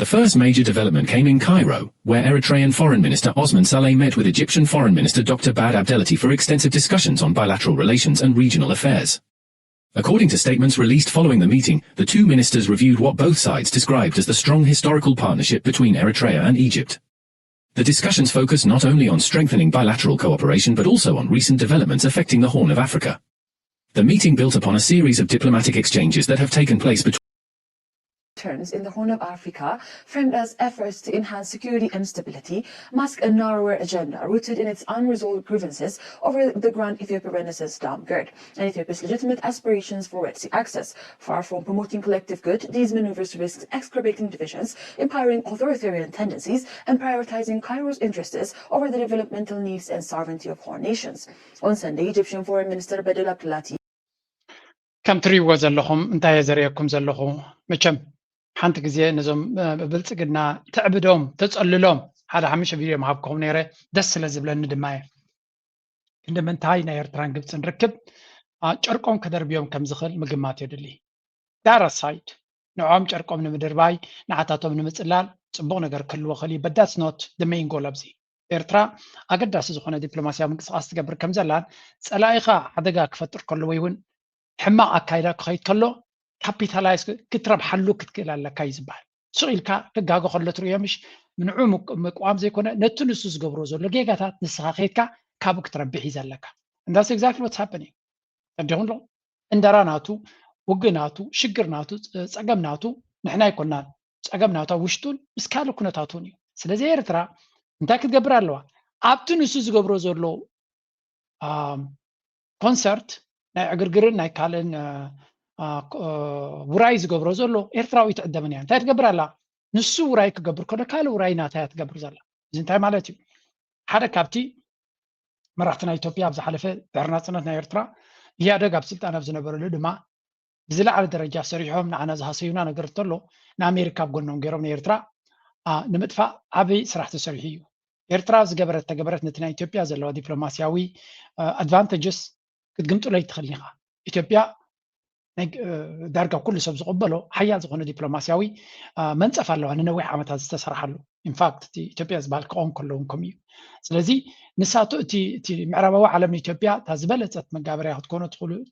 The first major development came in Cairo, where Eritrean Foreign Minister Osman Saleh met with Egyptian Foreign Minister Doctor Bad Abdelati for extensive discussions on bilateral relations and regional affairs. According to statements released following the meeting, the two ministers reviewed what both sides described as the strong historical partnership between Eritrea and Egypt. The discussions focused not only on strengthening bilateral cooperation but also on recent developments affecting the Horn of Africa. The meeting built upon a series of diplomatic exchanges that have taken place between turns in the Horn of Africa, framed as efforts to enhance security and stability, mask a narrower agenda rooted in its unresolved grievances over the Grand Ethiopia Renaissance Dam GERD and Ethiopia's legitimate aspirations for Red Sea access. Far from promoting collective good, these maneuvers risk exacerbating divisions, empowering authoritarian tendencies, and prioritizing Cairo's interests over the developmental needs and sovereignty of Horn nations. On Sunday, Egyptian Foreign Minister Bedel Abdelati ከም ትሪእዎ ዘለኹም እንታይ እየ ዘርእየኩም ዘለኹ? መቸም ሓንቲ ግዜ ነዞም ብብልፅግና ተዕብዶም ተፀልሎም ሓደ ሓሙሽተ ቪድዮ ምሃብኩም ነይረ፣ ደስ ስለ ዝብለኒ ድማ እየ። ክንዲ ምንታይ ናይ ኤርትራን ግብፅን ርክብ ጨርቆም ከደርብዮም ከም ዝኽእል ምግማት የድሊ። ዳራ ሳይድ ንዕኦም ጨርቆም ንምድርባይ ንዓታቶም ንምፅላል ፅቡቕ ነገር ክህልዎ ክእል እዩ። በዳስ ኖት ደ ሜይን ጎል ኣብዚ ኤርትራ ኣገዳሲ ዝኾነ ዲፕሎማስያዊ ምንቅስቃስ ትገብር ከም ዘላን ፀላኢኻ ሓደጋ ክፈጥር ከሎ ወይ እውን ሕማቕ ኣካይዳ ክኸይድ ከሎ ካፒታላይዝ ክትረብሓሉ ክትክእል ኣለካ እዩ ዝበሃል። ስቕ ኢልካ ክጋገ ከሎ ትርእዮ ምሽ ንዑ ምቅዋም ዘይኮነ ነቲ ንሱ ዝገብሮ ዘሎ ጌጋታት ንስኻ ከይድካ ካብኡ ክትረብሕ እዩ ዘለካ። እንዳስ exactly what's happening ተደኹም ኣሎ እንደራ ናቱ ውግ ናቱ ሽግር ናቱ ፀገም ናቱ ንሕና ኣይኮናን ፀገም ናቱ ኣብ ውሽጡን ምስ ካልእ ኩነታቱን እዩ። ስለዚ ኤርትራ እንታይ ክትገብር ኣለዋ? ኣብቲ ንሱ ዝገብሮ ዘሎ ኮንሰርት ናይ ዕግርግርን ናይ ካልእን ውራይ ዝገብሮ ዘሎ ኤርትራዊ ትዕደምን እያ። እንታይ ትገብር ኣላ? ንሱ ውራይ ክገብር ከሎ ካልእ ውራይ ናታ እያ ትገብር ዘላ። እዚ እንታይ ማለት እዩ? ሓደ ካብቲ መራሕቲ ናይ ኢትዮጵያ ኣብ ዝሓለፈ ድሕሪ ናፅነት ናይ ኤርትራ ኢህኣደግ ኣብ ስልጣን ኣብ ዝነበረሉ ድማ ብዝለዓለ ደረጃ ሰሪሖም ንዓና ዝሃሰዩና ነገር እንተሎ ንኣሜሪካ ኣብ ጎኖም ገይሮም ንኤርትራ ንምጥፋእ ዓብይ ስራሕ ተሰሪሑ እዩ። ኤርትራ ዝገበረት ተገበረት ነቲ ናይ ኢትዮጵያ ዘለዋ ዲፕሎማስያዊ ኣድቫንተጅስ ክትግምጥሎ ይትኽእል ኢኻ። ኢትዮጵያ ዳርጋ ኩሉ ሰብ ዝቕበሎ ሓያል ዝኾነ ዲፕሎማስያዊ መንፀፍ ኣለዋ ንነዊሕ ዓመታት ዝተሰርሓሉ። ኢንፋክት እቲ ኢትዮጵያ ዝበሃል ክኸውን ከለውን ከምኡ እዩ። ስለዚ ንሳቱ እቲ እቲ ምዕራባዊ ዓለም ንኢትዮጵያ እታ ዝበለፀት መጋበርያ ክትኮኖ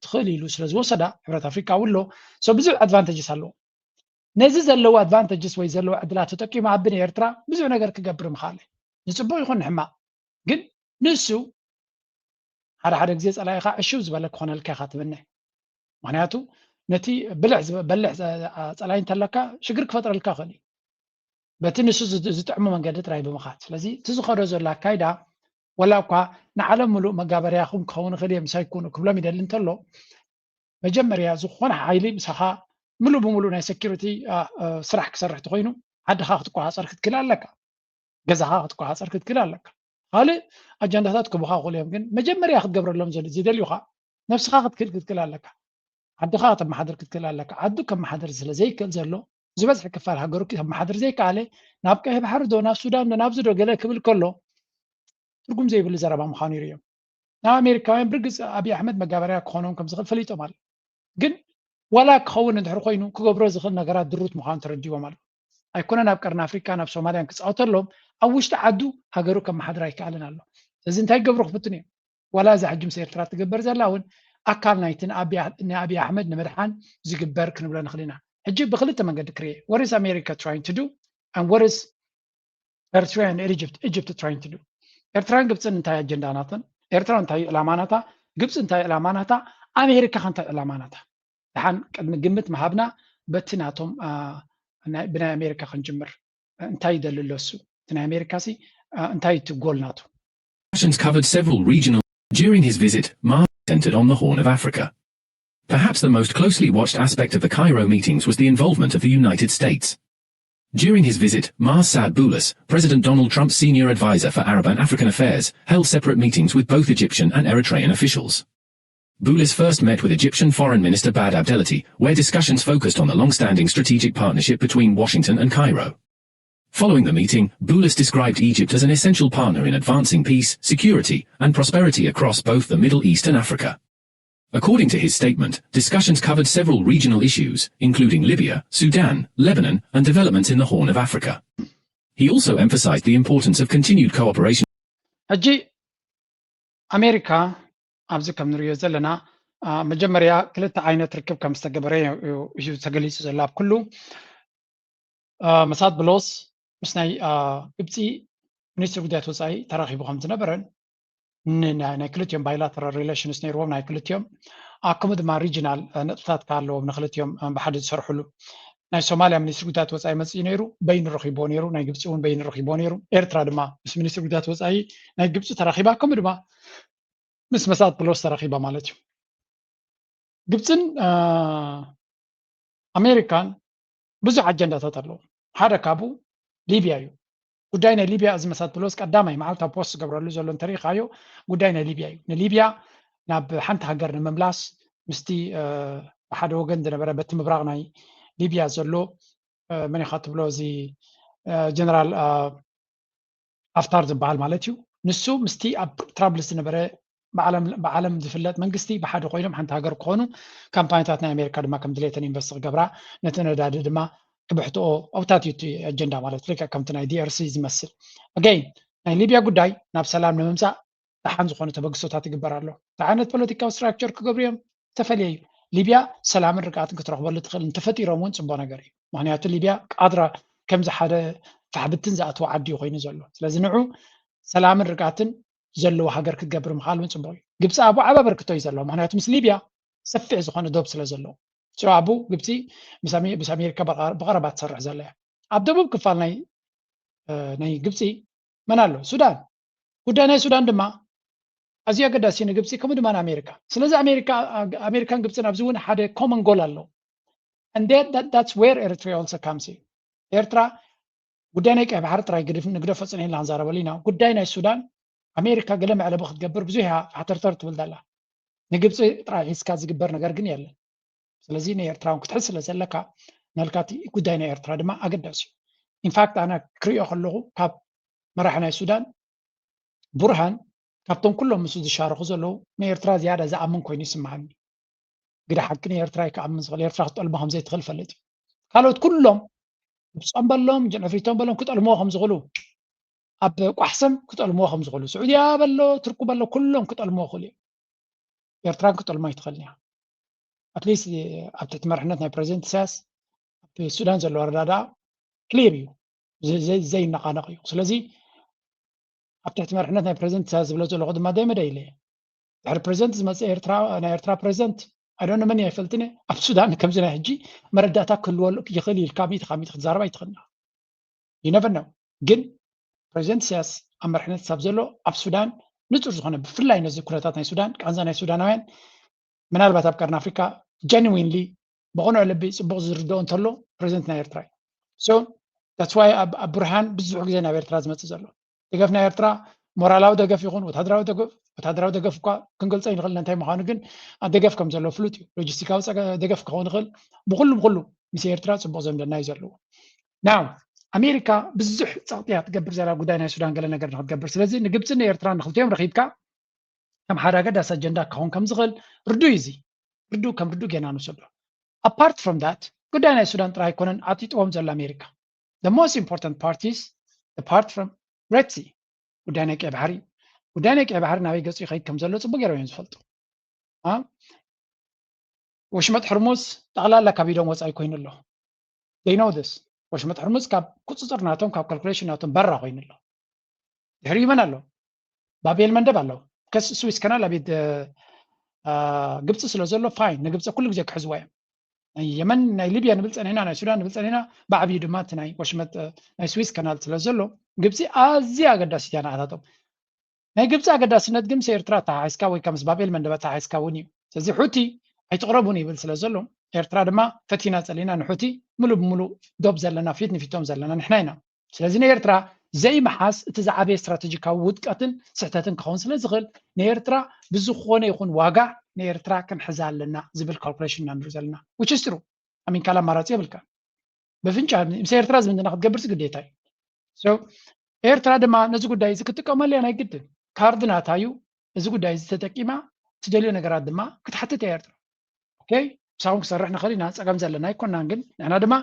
ትኽእል ኢሉ ስለ ዝወሰዳ ሕብረት ኣፍሪካ ውሎ ሰው ብዙሕ ኣድቫንተጅስ ኣለዎ። ነዚ ዘለዎ ኣድቫንተጅስ ወይ ዘለዎ ዕድላት ተጠቂሙ ኣብ ብን ኤርትራ ብዙሕ ነገር ክገብር ምኽኣለ ንፅቡቅ ይኹን ንሕማቅ ግን ንሱ ሓደ ሓደ ግዜ ፀላኢኻ ዕሽው ዝበለ ክኾነልካ ኢኻ ትምነ። ምክንያቱ ነቲ ብልሕ ዝበ- በልሕ ዘ- አ- ፀላይ እንተለካ ሽግር ክፈጥረልካ ይኽእል እዩ። በቲ ንሱ ዝጥ- ዝጥዕሙ መንገዲ ጥራይ ብምኻድ ስለዚ እቲ ዝኸዶ ዘሎ ኣካይዳ ወላ እኳ ንዓለም ሙሉእ መጋበርያኹም ክኸውን ይኽእል እየ ምሳይ ኩኑ ክብሎም ይደሊ እንተሎ መጀመርያ ዝኾነ ሓይሊ ምሳኻ ሙሉእ ብሙሉእ ናይ ሰኪሪቲ ስራሕ ክሰርሕ ተኮይኑ ዓድኻ ክትቆፃፀር ክትክእል ኣለካ። ገዛኻ ክትቆፃፀር ክትክእል ኣለካ። ካልእ ኣጀንዳታት ክቡኻ ክኽእሉ እዮም ግን መጀመርያ ክትገብረሎም ዝደልዩኻ ነብስኻ ክትክእል ክትክእል ኣለካ። ዓድኻ ከተመሓድር ክትክእል ኣለካ። ዓዱ ከመሓድር ስለ ዘይክእል ዘሎ ዝበዝሐ ክፋል ሃገሩ ከመሓድር ዘይከኣለ ናብ ቀይሕ ባሕሪ ዶ ናብ ሱዳን ዶ ናብዚ ዶ ገለ ክብል ከሎ ትርጉም ዘይብሉ ዘረባ ምዃኑ ይርእዮም። ናብ ኣሜሪካውያን ብርግፅ ኣብይ ኣሕመድ መጋበርያ ክኾኖም ከም ዝኽእል ፈሊጦም ኣሎ። ግን ዋላ ክኸውን እንድሕር ኮይኑ ክገብሮ ዝኽእል ነገራት ድሩት ምዃኑ ተረዲዎም ኣሎ። ኣይኮነን ኣብ ቀርኒ ኣፍሪካ ናብ ሶማልያን ክፃወተሎም ኣብ ውሽጢ ዓዱ ሃገሩ ከመሓድር ኣይከኣልን ኣሎ። ስለዚ እንታይ ክገብሩ ክፍትን እዮም። ዋላ እዛ ሕጂ ምስ ኤርትራ ትግበር ዘላ እውን ኣካል ናይቲ ንኣብይ ኣሕመድ ንምድሓን ዝግበር ክንብሎ ንኽእል ኢና። ሕጂ ብክልተ መንገዲ ክርኤ what is America trying to do and what is Eritrea and Egypt Egypt trying to do ኤርትራን ግብፅን እንታይ ኣጀንዳ ናተን ኤርትራ እንታይ ዕላማ ናታ ግብፂ እንታይ ዕላማ ናታ ኣሜሪካ ከ እንታይ ዕላማ ናታ ደሓን ቅድሚ ግምት ምሃብና በቲ ናቶም ብናይ ኣሜሪካ ክንጅምር እንታይ ይደሊ ኣሎ እሱ እቲ ናይ ኣሜሪካ ሲ እንታይ እቲ ጎል ናቱ Discussions covered several regional. During his visit, Mars centered on the Horn of Africa. Perhaps the most closely watched aspect of the Cairo meetings was the involvement of the United States. During his visit, Mars Saad Boulos, President Donald Trump's senior advisor for Arab and African affairs, held separate meetings with both Egyptian and Eritrean officials. Boulos first met with Egyptian Foreign Minister Bad Abdelati, where discussions focused on the long-standing strategic partnership between Washington and Cairo. Following the meeting, Boulos described Egypt as an essential partner in advancing peace, security, and prosperity across both the Middle East and Africa. According to his statement, discussions covered several regional issues, including Libya, Sudan, Lebanon, and developments in the Horn of Africa. He also emphasized the importance of continued cooperation. ሕጂ ኣሜሪካ ኣብዚ ከም ንሪኦ ዘለና መጀመርያ ክልተ ዓይነት ርክብ ከም ዝተገበረ እዩ ተገሊፁ ዘሎ ኣብ ኩሉ መሳት ብሎስ ምስ ናይ ግብፂ ሚኒስትሪ ጉዳያት ወፃኢ ተራኺቡ ከም ዝነበረን ናይ ክልቲኦም ባይላተራል ሪሌሽንስ ነይርዎም ናይ ክልቲኦም ኣከሙ ድማ ሪጂናል ነጥብታት ኣለዎም ንክልቲኦም ብሓደ ዝሰርሕሉ ናይ ሶማልያ ሚኒስትሪ ጉዳያት ወፃኢ መፅኡ ነይሩ በይኑ ረኪቦ ነይሩ ናይ ግብፂ እውን በይኑ ረኪቦ ነይሩ ኤርትራ ድማ ምስ ሚኒስትሪ ጉዳያት ወፃኢ ናይ ግብፂ ተራኪባ ከምኡ ድማ ምስ መሳት ብሎስ ተራኪባ ማለት እዩ ግብፅን ኣሜሪካን ብዙሕ ኣጀንዳታት ኣለዎ ሓደ ካብኡ ሊብያ እዩ ጉዳይ ናይ ሊብያ እዚ መሳት ብሎስ ቀዳማይ መዓልታዊ ፖስት ዝገብረሉ ዘሎ እንተሪኢካዮ ጉዳይ ናይ ሊብያ እዩ ንሊብያ ናብ ሓንቲ ሃገር ንምምላስ ምስቲ ብሓደ ወገን ዝነበረ በቲ ምብራቕ ናይ ሊብያ ዘሎ መን ኢኻ ትብሎ እዚ ጀነራል ኣፍታር ዝበሃል ማለት እዩ ንሱ ምስቲ ኣብ ትራብልስ ዝነበረ ብዓለም ዝፍለጥ መንግስቲ ብሓደ ኮይኖም ሓንቲ ሃገር ክኾኑ ካምፓኒታት ናይ ኣሜሪካ ድማ ከም ድሌተን ኢንቨስት ክገብራ ነቲ ነዳዲ ድማ ክብሕትኦ ኣብታት እዩ ኣጀንዳ ማለት ልክዕ ከምቲ ናይ ዲአርሲ ዝመስል ኣገይን ናይ ሊብያ ጉዳይ ናብ ሰላም ንምምፃእ ደሓን ዝኾነ ተበግሶታት ይግበር ኣሎ እንታይ ዓይነት ፖለቲካዊ ስትራክቸር ክገብሩ እዮም ዝተፈለየ እዩ ሊብያ ሰላምን ርግኣትን ክትረኽበሉ ትኽእል እንተፈጢሮም እውን ፅቡቅ ነገር እዩ ምክንያቱ ሊብያ ቃድራ ከምዚ ሓደ ፋሕብትን ዝኣተወ ዓዲ እዩ ኮይኑ ዘሎ ስለዚ ንዑ ሰላምን ርግኣትን ዘለዎ ሃገር ክትገብር ምኽኣል እውን ፅቡቅ እዩ ግብፂ ኣብኡ ዓብ ኣበርክቶ እዩ ዘለዎ ምክንያቱ ምስ ሊብያ ሰፊሕ ዝኾነ ዶብ ስለ ዘለዎ ኣብኡ ግብፂ ምስ ኣሜሪካ ብቐረባ ትሰርሕ ዘላ እያ ኣብ ደቡብ ክፋል ናይ ናይ ግብፂ መን ኣሎ ሱዳን ጉዳይ ናይ ሱዳን ድማ ኣዝዩ ኣገዳሲ ንግብፂ ከምኡ ድማ ንኣሜሪካ ስለዚ ኣሜሪካን ግብፅን ኣብዚ እውን ሓደ ኮመን ጎል ኣለዉ that's where Eritrea also comes in ኤርትራ ጉዳይ ናይ ቀይ ባሕሪ ጥራይ ግድፍ ንግደፎ ፅንሕ ኢልና ክንዛረበሉ ኢና ጉዳይ ናይ ሱዳን ኣሜሪካ ገለ መዕለቢ ክትገብር ብዙሕ እያ ሓተርተር ትብል ዘላ ንግብፂ ጥራይ ሒዝካ ዝግበር ነገር ግን የለን ስለዚ ንኤርትራ እውን ክትሕዝ ስለ ዘለካ ናልካ እቲ ጉዳይ ናይ ኤርትራ ድማ ኣገዳሲ እዩ ኢንፋክት ኣነ ክሪኦ ከለኹ ካብ መራሒ ናይ ሱዳን ቡርሃን ካብቶም ኩሎም ምስ ዝሻረኹ ዘለዉ ንኤርትራ ዝያዳ ዝኣምን ኮይኑ ይስምዓኒ ግደ ሓቂ ንኤርትራ ይክኣምን ዝኽእል ኤርትራ ክጠልሞ ከም ዘይትኽእል ፈልጥ እዩ ካልኦት ኩሎም ግብፆም በሎም ጀነፍሪቶም በሎም ክጠልምዎ ከም ዝኽእሉ ኣብ ቋሕሰም ክጠልምዎ ከም ዝኽእሉ ስዑድያ በሎ ትርኩ በሎ ኩሎም ክጠልምዎ ክኽእሉ እዮም ኤርትራን ክጠልሞ ኣይትኽእልን እያ ኣትሊስት ኣብ ትሕቲ መርሕነት ናይ ፕሬዚደንት ኢሳያስ ኣብ ሱዳን ዘሎ ኣረዳድኣ ክሊር እዩ ዘይነቓነቕ እዩ ስለዚ ኣብ ትሕቲ መርሕነት ናይ ፕሬዚደንት ኢሳያስ ዝብሎ ዘለኹ ድማ ደይመደ ኢለ ድሕሪ ፕሬዚደንት ዝመፅእ ኤርትራ ናይ ኤርትራ ፕሬዚደንት ኣይዶነ መን ኣይፈልጥን ኣብ ሱዳን ከምዚ ናይ ሕጂ መረዳእታ ክህልወሉ ይኽእል ኢልካ ሚእቲ ካብ ሚእቲ ክትዛረብ ኣይትኽእልና you never know ግን ፕሬዚደንት ኢሳያስ ኣብ መርሕነት ክሳብ ዘሎ ኣብ ሱዳን ንፁር ዝኾነ ብፍላይ ነዚ ኩነታት ናይ ሱዳን ቃንዛ ናይ ሱዳናውያን ምናልባት ኣብ ቀርኒ ኣፍሪካ genuinely ብቕኑዕ ልቢ ፅቡቕ ዝርድኦ እንተሎ ፕሬዚደንት ናይ ኤርትራ እዩ so that's why ኣብ ብርሃን ብዙሕ ግዜ ናብ ኤርትራ ዝመፅእ ዘሎ ደገፍ ናይ ኤርትራ ሞራላዊ ደገፍ ይኹን ወታደራዊ ደገፍ ወታደራዊ ደገፍ እኳ ክንገልፆ ይንኽእል እንታይ ምዃኑ ግን ደገፍ ከም ዘሎ ፍሉጥ እዩ ሎጂስቲካዊ ደገፍ ክኸውን ይኽእል ብኩሉ ብኩሉ ምስ ኤርትራ ፅቡቕ ዘምደና እዩ ዘለዎ now ኣሜሪካ ብዙሕ ፀቕጢ እያ ትገብር ዘላ ጉዳይ ናይ ሱዳን ገለ ነገር ንክትገብር ስለዚ ንግብፂ ንኤርትራ ንክልቲኦም ረኪብካ ከም ሓደ ኣገዳሲ ኣጀንዳ ክኸውን ከም ዝኽእል ርዱ እዩ እዚ ርዱ ከም ርዱ ጌና ንወሰዶ apart from that ጉዳይ ናይ ሱዳን ጥራይ ኣይኮነን ኣጢጥዎም ዘሎ ኣሜሪካ the most important part is the part from Red Sea ጉዳይ ናይ ቀይ ባሕሪ ጉዳይ ናይ ቀይ ባሕሪ ናበይ ገፁ ይኸይድ ከም ዘሎ ፅቡቅ ገይሮም እዮም ዝፈልጡ ወሽመጥ ሕርሙዝ ጠቕላላ ካብ ኢዶም ወፃኢ ኮይኑ ኣሎ they know this ወሽመጥ ሕርሙዝ ካብ ቁፅፅር ናቶም ካብ ካልኩሌሽን ናቶም በራ ኮይኑ ኣሎ ድሕሪኡ መን ኣሎ ባቤል መንደብ ኣሎ ከስ ስዊስ ከናል ኣብ ኢድ ግብፂ ስለ ዘሎ fine ንግብፂ ኩሉ ግዜ ክሕዝዋ እዮም ናይ የመን ናይ ሊብያ ንብል ፀኒሕና ናይ ሱዳን ንብል ፀኒሕና ብዓብዩ ድማ እቲ ናይ ወሽመጥ ናይ ስዊስ ከናል ስለ ዘሎ ግብፂ ኣዝያ ኣገዳሲት እያ ንዓታቶም ናይ ግብፂ ኣገዳስነት ግን ምስ ኤርትራ ተሓሒዝካ ወይ ከዓ ምስ ባቤል መንደብ ተሓሒዝካ እውን እዩ ስለዚ ሑቲ ኣይትቕረቡን ይብል ስለ ዘሎ ኤርትራ ድማ ፈቲና ፀሊና ንሑቲ ሙሉ ብሙሉ ዶብ ዘለና ፊት ንፊቶም ዘለና ንሕና ኢና ስለዚ ንኤርትራ ዘይምሓዝ እቲ ዝዓበየ ስትራቴጂካዊ ውድቀትን ስሕተትን ክኸውን ስለ ዝኽእል ንኤርትራ ብዝኾነ ይኹን ዋጋ ንኤርትራ ክንሕዛ ኣለና ዝብል ካልኩሌሽን ኢና ንርኢ ዘለና which is true ኣሚን ካልእ ኣማራፂ የብልካ ብፍንጫ ምስ ኤርትራ ዝምድና ክትገብርሲ ግዴታ እዩ ኤርትራ ድማ ነዚ ጉዳይ እዚ ክትጥቀመሉ እያ ናይ ግድን ካርድ ናታ እዩ እዚ ጉዳይ እዚ ተጠቂማ ትደልዮ ነገራት ድማ ክትሓትት እያ ኤርትራ። ኦኬ፣ ምሳኹም ክሰርሕ ንኽእል ኢና፣ ፀገም ዘለና ኣይኮናን። ግን ንሕና ድማ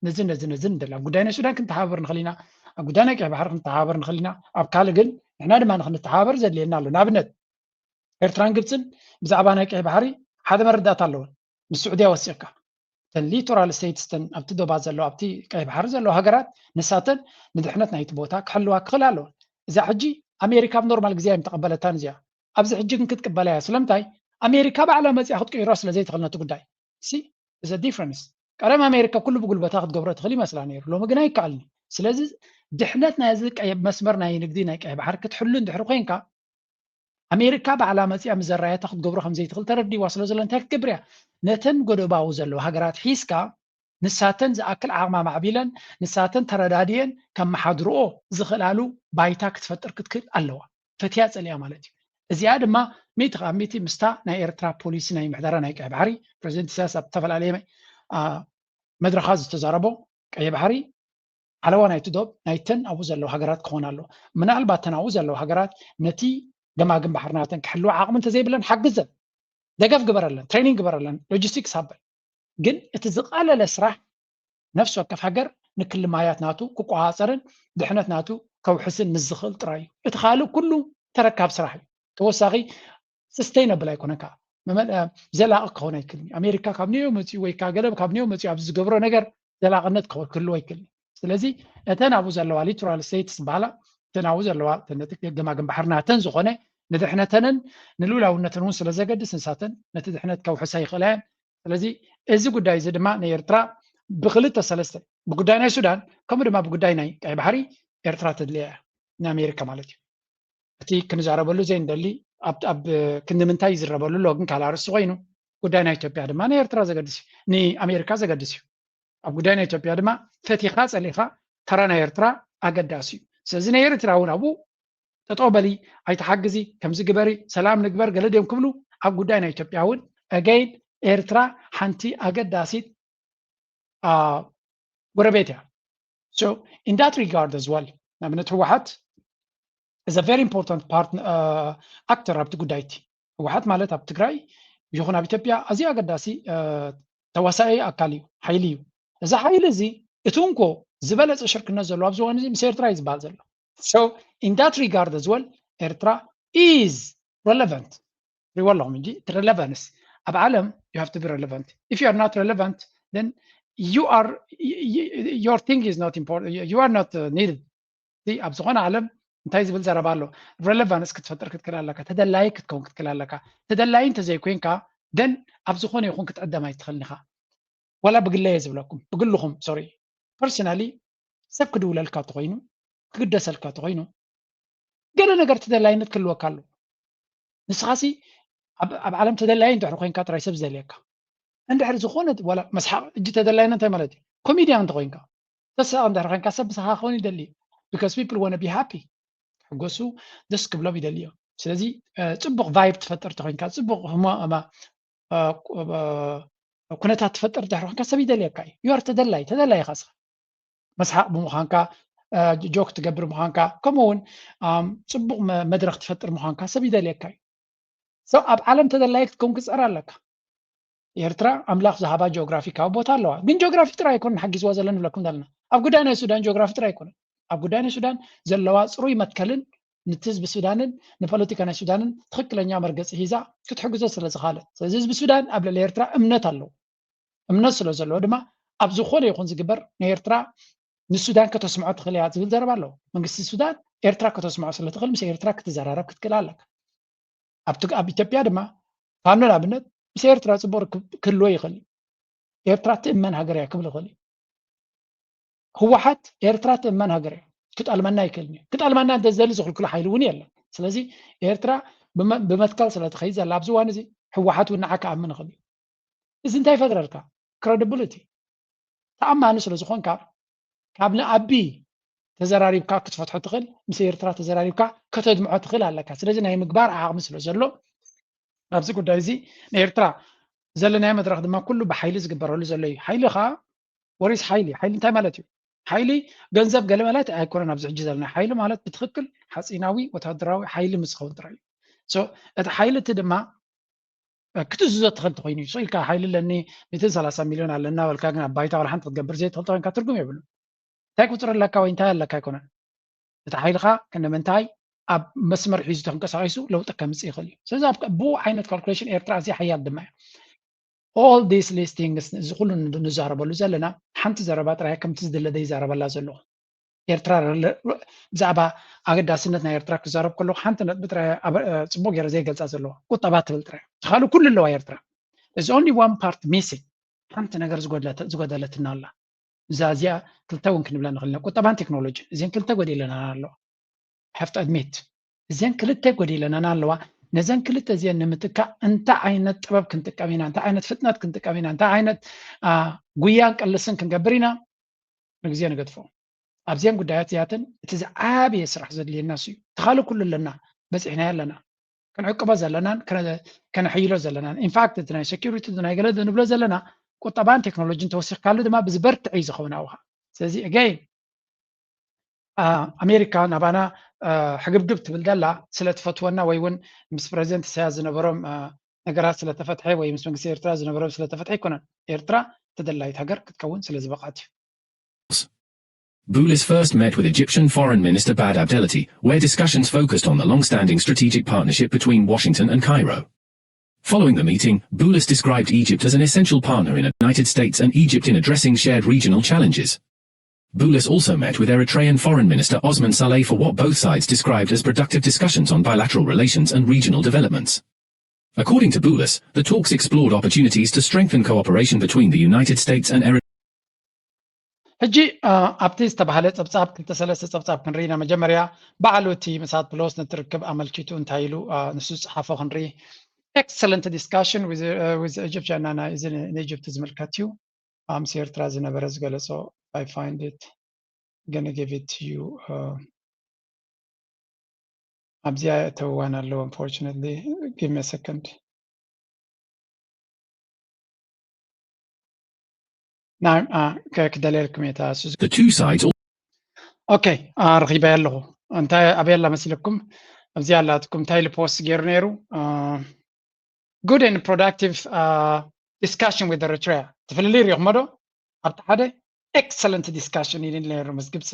ነዚ ነዚ ነዚ ንደሊ፣ ኣብ ጉዳይ ናይ ሱዳን ክንተሓባበር ንኽእል ኢና፣ ኣብ ጉዳይ ናይ ቀይ ባሕሪ ክንተሓባበር ንኽእል ኢና። ኣብ ካልእ ግን ንሕና ድማ ንክንተሓባበር ዘድልየና ኣሎ። ንኣብነት ኤርትራን ግብፅን ብዛዕባ ናይ ቀይ ባሕሪ ሓደ መረዳእታ ኣለወን። ምስ ስዑድያ ወሲኽካ እተን ሊቶራል ስቴትስ፣ እተን ኣብቲ ዶባት ዘለዋ፣ ኣብቲ ቀይ ባሕሪ ዘለዋ ሃገራት፣ ንሳተን ንድሕነት ናይቲ ቦታ ክሕልዋ ክኽእላ ኣለወን። እዛ ሕጂ ኣሜሪካ ኣብ ኖርማል ግዜ ኣይምተቐበለታን እዚኣ። ኣብዚ ሕጂ ግን ክትቅበላ እያ። ስለምንታይ? ኣሜሪካ ባዕላ መፂኣ ክትቅይሮ ስለ ዘይትኽእል ነቲ ጉዳይ። ሲ እዚ ዲፍረንስ። ቀደም ኣሜሪካ ኩሉ ብጉልበታ ክትገብሮ ትኽእል ይመስላ ነይሩ፣ ሎሚ ግን ኣይከኣልን እዩ። ስለዚ ድሕነት ናይዚ ቀይ መስመር ናይ ንግዲ ናይ ቀይ ባሕሪ ክትሕሉ እንድሕሪ ኮይንካ፣ ኣሜሪካ ባዕላ መፂኣ ምስ ዘራየታ ክትገብሮ ከም ዘይትኽእል ተረዲዋ ስለ ዘሎ እንታይ ክትገብር እያ? ነተን ጎደባዊ ዘለዋ ሃገራት ሒዝካ ንሳተን ዝኣክል ዓቕማ ማዕቢለን ንሳተን ተረዳድየን ከመሓድርኦ ዝኽእላሉ ባይታ ክትፈጥር ክትክእል ኣለዋ። ፈትያ ጸሊኣ ማለት እዩ። እዚኣ ድማ ሚእቲ ካብ ሚእቲ ምስታ ናይ ኤርትራ ፖሊሲ ናይ ምሕደራ ናይ ቀይ ባሕሪ ፕረዚደንት ኢሳያስ ኣብ ዝተፈላለየ አ፣ መድረኻት ዝተዛረቦ ቀይ ባሕሪ ሓለዋ ናይቲ ዶብ ናይተን ኣብኡ ዘለዋ ሃገራት ክኾን ኣለዎ። ምናልባት እተን ኣብኡ ዘለዋ ሃገራት ነቲ ገማግም ባሕሪ ናተን ክሕልዋ ዓቕሚ እንተዘይብለን ሓግዘን፣ ደገፍ ግበረለን፣ ትሬኒንግ ግበረለን፣ ሎጂስቲክስ ሃበን። ግን እቲ ዝቐለለ ስራሕ ነፍሲ ወከፍ ሃገር ንክሊ ማያት ናቱ ክቆፃፀርን ድሕነት ናቱ ከውሕስን ምስ ዝኽእል ጥራይ እዩ። እቲ ካልእ ኩሉ ተረካብ ስራሕ እዩ። ተወሳኺ ሰስተይነብል ኣይኮነን፣ ከዓ መመ- እ፣ ዘላቒ ክኸውን ኣይክልን እዩ። ኣሜሪካ ካብ ንዮ መፅኡ ወይ ከዓ ገለ ካብ ንዮ መፅኡ ኣብዚ ዝገብሮ ነገር ዘላቕነት ክኸውን ክህልዎ ኣይክልን እዩ። ስለዚ እተን ኣብኡ ዘለዋ ሊቶራል ስቴትስ ዝበሃላ፣ እተን ኣብኡ ዘለዋ እተን ነቲ ገማግም ባሕሪ ናተን ዝኾነ ንድሕነተንን ንልኡላውነተን እውን ስለ ዘገድስ ንሳተን ነቲ ድሕነት ከውሕሳ ይኽእላ እየን። ስለዚ እዚ ጉዳይ እዚ ድማ ንኤርትራ ብክልተ ሰለስተ፣ ብጉዳይ ናይ ሱዳን ከምኡ ድማ ብጉዳይ ናይ ቀይ ባሕሪ ኤርትራ ተድልያ እያ፣ ንኣሜሪካ ማለት እዩ። እቲ ክንዛረበሉ ዘይንደሊ ኣብ ኣብ ክንዲ ምንታይ ይዝረበሉ ኣሎ ግን ካልእ ኣርእስቲ ኮይኑ፣ ጉዳይ ናይ ኢትዮጵያ ድማ ንኤርትራ ዘገድስ እዩ፣ ንኣሜሪካ ዘገድስ እዩ። ኣብ ጉዳይ ናይ ኢትዮጵያ ድማ ፈቲኻ ጸሊኻ ተራ ናይ ኤርትራ ኣገዳሲ እዩ። ስለዚ ናይ ኤርትራ እውን ኣብኡ ጠጠው በሊ፣ ኣይትሓግዚ፣ ከምዚ ግበሪ፣ ሰላም ንግበር ገለ ድዮም ክብሉ፣ ኣብ ጉዳይ ናይ ኢትዮጵያ እውን ኣገይን ኤርትራ ሓንቲ ኣገዳሲት አ፣ ጎረቤት እያ። So in that regard as well፣ ንኣብነት ህወሓት is a very important part actor ኣብቲ ጉዳይ እቲ። ህወሓት ማለት ኣብ ትግራይ ይኹን ኣብ ኢትዮጵያ ኣዝዩ ኣገዳሲ አ፣ ተዋሳኢ ኣካል እዩ፣ ሓይሊ እዩ። እዚ ሓይሊ እዚ እቲ እንኮ ዝበለፀ ሽርክነት ዘለዎ ኣብዚ እዋን እዚ ምስ ኤርትራ እዩ ዝበሃል ዘሎ። So in that regard as well ኤርትራ is relevant። ሪዎ ኣለኹም እንጂ እቲ relevance ኣብ ዓለም you have to be relevant. If you are not relevant, then you are, your thing is not important, you are not needed. ኣብ ዝኾነ ዓለም እንታይ ዝብል ዘረባ ኣሎ? ሬሌቫንስ ክትፈጥር ክትክእል ኣለካ፣ ተደላይ ክትከውን ክትክእል ኣለካ። ተደላይ እንተዘይኮይንካ ደን ኣብ ዝኾነ ይኹን ክትዕደም ኣይትኽእልን ኢኻ። ዋላ ብግለየ ዝብለኩም፣ ብግልኹም፣ ሶሪ፣ ፐርሰናሊ ሰብ ክድውለልካ ተኾይኑ፣ ክግደሰልካ ተኾይኑ፣ ገለ ነገር ተደላይነት ክህልወካ ኣሎ። ንስኻሲ ኣብ ኣብ ዓለም ተደላዪ እንድሕር ኮይንካ ጥራይ ሰብ ዝደልየካ። እንድሕር ዝኾነ ዋላ መስሓቕ፣ እጂ ተደላይነት እንታይ ማለት እዩ? ኮሜድያን እንተኾይንካ፣ ተሳቕ እንድሕር ኮይንካ ሰብ ምሳኻ ክኸውን ይደሊ እዩ። Because people wanna be happy፣ ክሕጎሱ፣ ደስ ክብሎም ይደሊ እዮም። ስለዚ እ፣ ጽቡቕ ቫይብ ትፈጥር እንተኾይንካ፣ ጽቡቕ ህሞ- እማ- እ፣ ኩ- እ፣ ኩነታት ትፈጥር እንድሕር ኮይንካ ሰብ ይደልየካ እዩ። You are ተደላይ፣ ተደላይ ኢኻ እስኻ። መስሓቕ ብምዃንካ፣ እ፣ ጆክ ትገብር ምዃንካ፣ ከምኡ እውን ኣም፣ ጽቡቕ መ- መድረኽ ትፈጥር ምዃንካ ሰብ ይደልየካ እዩ። So ኣብ ዓለም ተደላይ ክትከውን ክትጽዕር ኣለካ። ኤርትራ ኣምላኽ ዝሃባ ጂኦግራፊካዊ ቦታ ኣለዋ፣ ግን ጂኦግራፊ ጥራይ ኣይኮነን ሓጊዝዋ ዘሎ ንብለኩም ዘለና። ኣብ ጉዳይ ናይ ሱዳን ጂኦግራፊ ጥራይ ኣይኮነን። ኣብ ጉዳይ ናይ ሱዳን ዘለዋ ጽሩይ መትከልን ነቲ ህዝቢ ሱዳንን ንፖለቲካ ናይ ሱዳንን ትኽክለኛ መርገጺ ሂዛ ክትሕግዞ ስለ ዝኽኣለት። ስለዚ ህዝቢ ሱዳን ኣብ ልዕሊ ኤርትራ እምነት ኣለዎ። እምነት ስለ ዘለዎ ድማ ኣብ ዝኾነ ይኹን ዝግበር ንኤርትራ ንሱዳን ከተስምዖ ትኽእል እያ ዝብል ዘረባ ኣለዎ። መንግስቲ ሱዳን ኤርትራ ከተስምዖ ስለ ትኽእል ምስ ኤርትራ ክትዘራረብ ክትክእል ኣለካ። ኣብ ትግ- ኣብ ኢትዮጵያ ድማ ፋኖ ንኣብነት ምስ ኤርትራ ጽቡቕ ርክብ ክህልዎ ይኽእል እዩ። ኤርትራ ትእመን ሃገር እያ ክብል ይኽእል እዩ። ህወሓት ኤርትራ ትእመን ሃገር እያ፣ ክጠልመና ኣይክእልን እዩ። ክጠልመና እንተዝደሊ ዝኽልክሎ ሓይሊ እውን የለን። ስለዚ ኤርትራ ብመ- ብመትከል ስለ ትኸይድ ዘላ ኣብዚ እዋን እዚ ህወሓት እውን ንዓ ክኣምን ይኽእል እዩ። እዚ እንታይ ይፈጥረልካ? ክረዲብሊቲ። ተኣማኒ ስለ ዝኾንካ ካብ ንኣቢ ተዘራሪብካ ክትፈትሖ ትኽእል፣ ምስ ኤርትራ ተዘራሪብካ ከተድምዖ ትኽእል ኣለካ። ስለዚ ናይ ምግባር ዓቕሚ ስለ ዘሎ ኣብዚ ጉዳይ እዚ ንኤርትራ ዘለናዮ መድረኽ ድማ ኩሉ ብሓይሊ ዝግበረሉ ዘሎ እዩ። ሓይሊ ኸዓ ወሪስ ሓይሊ፣ ሓይሊ እንታይ ማለት እዩ? ሓይሊ ገንዘብ ገለ ማለት ኣይኮነን። ኣብዚ ሕጂ ዘለና ሓይሊ ማለት ብትኽክል ሓፂናዊ ወታደራዊ ሓይሊ ምስ ዝኸውን ጥራይ እዩ። So እቲ ሓይሊ እቲ ድማ ክትእዝዞ ትኽእል ተኮይኑ እዩ። ስቕ ኢልካ ሓይሊ ኣለኒ፣ ሚእትን ሰላሳ ሚልዮን ኣለና በልካ፣ ግን ኣብ ባይታ ዋላ ሓንቲ ክትገብር ዘይትኽእል ተኮይንካ ትርጉም የብሉን። እንታይ ቁፅሪ ኣለካ ወይ እንታይ ኣለካ ኣይኮነን። እቲ ሓይልኻ ክንደምንታይ ኣብ መስመር ሒዙ ተንቀሳቒሱ ለውጢ ከምፅእ ይኽእል እዩ። ስለዚ ኣብ ብኡ ዓይነት ካልኩሌሽን ኤርትራ ኣዝያ ሓያል ድማ እያ። All these listings፣ እዚ ኩሉ ንዛረበሉ ዘለና ሓንቲ ዘረባ ጥራይ ከምቲ ዝድለ ዘይዛረበላ ዘለኹ። ኤርትራ ብዛዕባ ኣገዳስነት ናይ ኤርትራ ክዛረብ ከለኹ ሓንቲ ነጥቢ ጥራይ ጽቡቅ ገይረ ዘይገልጻ ዘለኹ፣ ቁጠባ ትብል ጥራይ። ካልእ ኩሉ ኣለዋ ኤርትራ። There's only one part missing። ሓንቲ ነገር ዝጎደለትና ኣላ። እዛ እዚኣ ክልተ እውን ክንብላ ንኽእል ኢና። ቁጠባን ቴክኖሎጂ እዚን ክልተ ጎዲለና ኣለዋ። Have to admit እዚን ክልተ ጎዲለናና ኣለዋ። ነዘን ክልተ እዚን ንምትካእ እንታይ ዓይነት ጥበብ ክንጥቀም ኢና? እንታይ ዓይነት ፍጥነት ክንጥቀም ኢና? እንታይ ዓይነት ጉያን ቅልስን ክንገብር ኢና? ንግዜ ንገድፎ። ኣብዚን ጉዳያት እዚኣትን እቲ ዝዓበየ ስራሕ ዘድልየና እሱ እዩ። ተኻሊ ኩሉ ኣለና፣ በፂሕናዮ ኣለና። ክንዕቅቦ ዘለናን ከነሕይሎ ዘለናን። ኢንፋክት እቲ ናይ ሴኪሪቲ ናይ ገለ ንብሎ ዘለና ቁጠባን ቴክኖሎጂን ተወሲኽካሉ ድማ ብዝበርትዕ እዩ ዝኸውን ኣብኻ። ስለዚ again ኣሜሪካ ናባና ሕግብግብ ትብል ዘላ ስለ ትፈትወና ወይ እውን ምስ ፕረዚደንት ኢሳያስ ዝነበሮም ነገራት ስለተፈትሐ ወይ ምስ መንግስቲ ኤርትራ ዝነበሮም ስለተፈትሐ ኣይኮነን። ኤርትራ ተደላይት ሃገር ክትከውን ስለ ዝበቕዐት እዩ። Boulos first met with Egyptian Foreign Minister Badr Abdelatty, where discussions focused on the long-standing strategic partnership between Washington and Cairo. Following the meeting, Boulos described Egypt as an essential partner in the United States and Egypt in addressing shared regional challenges. Boulos also met with Eritrean Foreign Minister Osman Saleh for what both sides described as productive discussions on bilateral relations and regional developments. According to Boulos, the talks explored opportunities to strengthen cooperation between the United States and Eritrea. ሕጂ ኣብቲ ዝተባህለ ጸብጻብ ክልተ ሰለስተ ጸብጻብ ክንርኢ ኢና። መጀመርያ ባዕሉ እቲ ምሳት ፕሎስ ነቲ ርክብ ኣመልኪቱ እንታይ ኢሉ ንሱ ዝጸሓፎ ክንርኢ። Excellent discussion with Egyptian፣ ንኢጅፕት ዝምልከት እዩ። ምስ ኤርትራ ዝነበረ ዝገለጾ I find it gonna give it to you ኣብዚኣ የእተውዋን ኣለዉ። Unfortunately give me a second። ክደልየልኩም እየ። The two sides. ኦኬ፣ ረኺበያ ኣለኹ። እንታይ ኣበይ ኣላ መሲለኩም? ኣብዚኣ ኣላትኩም። እንታይ ኢሉ ፖስት ገይሩ ነይሩ? Good and productive discussion with Eritrea። ትፍልልይ ሪኢኹሞ ዶ? ኣብቲ ሓደ excellent discussion ኢሉ ነይሩ ምስ ግብፂ።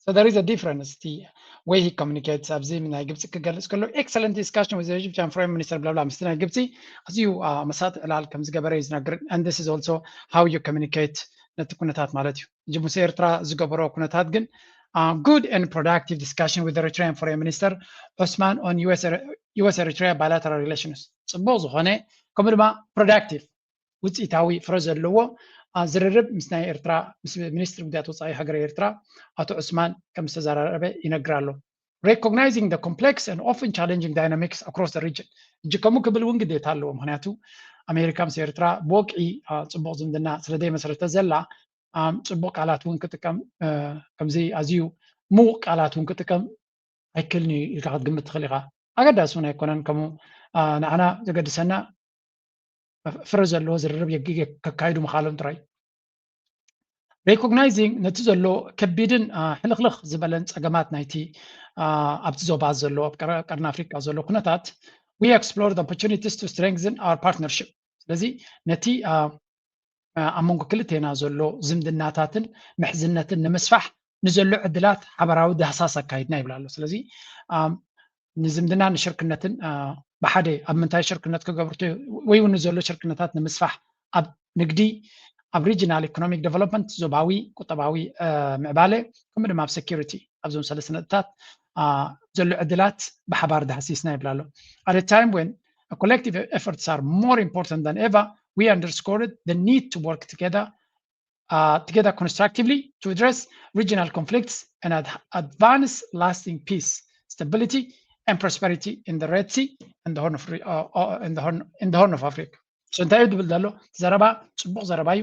So there is a difference እቲ way he communicates። ኣብዚ ናይ ግብፂ ክገልፅ ከሎ excellent discussion with Egyptian Foreign Minister ብላብላ ምስቲ ናይ ግብፂ ኣዝዩ መሳጢ ዕላል ከም ዝገበረ እዩ ዝነግር። And this is also how you communicate ነቲ ኩነታት ማለት እዩ። ሕጂ ምስ ኤርትራ ዝገበሮ ኩነታት ግን good and productive discussion with Eritrean Foreign Minister Osman on US Eritrea bilateral relations። ፅቡቅ ዝኾነ ከምኡ ድማ productive ውፅኢታዊ ፍረ ዘለዎ ዝርርብ ምስ ናይ ኤርትራ ምስ ሚኒስትሪ ጉዳያት ወፃኢ ሃገረ ኤርትራ ኣቶ ዑስማን ከም ዝተዘራረበ ይነግር ኣሎ። Recognizing the complex and often challenging dynamics across the region። እጂ ከምኡ ክብል እውን ግዴታ ኣለዎ። ምክንያቱ ኣሜሪካ ምስ ኤርትራ ብወግዒ ፅቡቕ ዝምድና ስለ ዘይመስረተ ዘላ ፅቡቕ ቃላት እውን ክጥቀም ከምዚ ኣዝዩ ምዉቕ ቃላት እውን ክጥቀም ኣይክልን እዩ ኢልካ ክትግምት ትኽእል ኢኻ። ኣገዳሲ እውን ኣይኮነን። ከምኡ ንዓና ዘገድሰና ፍረ ዘለዎ ዝርርብ የጊገ ከካይዱ ምኻሎም ጥራይ። Recognizing ነቲ ዘሎ ከቢድን ሕልኽልኽ ዝበለን ጸገማት ናይቲ ኣብቲ ዞባ ዘሎ ኣብ ቀርኒ ኣፍሪቃ ዘሎ ኩነታት we explore the opportunities to strengthen our partnership። ስለዚ ነቲ ኣብ መንጎ ክልቴና ዘሎ ዝምድናታትን ምሕዝነትን ንምስፋሕ ንዘሎ ዕድላት ሓበራዊ ዳህሳስ ኣካይድና ይብል ኣሎ። ስለዚ ንዝምድና ንሽርክነትን ብሓደ ኣብ ምንታይ ሽርክነት ክገብሩ ወይ እውን ንዘሎ ሽርክነታት ንምስፋሕ ኣብ ንግዲ ኣብ regional economic development ዞባዊ ቁጠባዊ ምዕባለ ከምኡ ድማ ኣብ security ኣብዞም ሰለስተ ነጥብታት ዘሎ ዕድላት ብሓባር ዳህሲስና ይብል ኣሎ። At a time when collective efforts are more important than ever, we underscored the need to work together uh, together constructively to address regional conflicts and ad advance lasting peace, stability, and prosperity in the Red Sea and the Horn of, uh, uh, in the Horn, in the Horn of Africa. So እንታይ እዩ ዝብል ዘሎ ዘረባ? ጽቡቕ ዘረባ እዩ።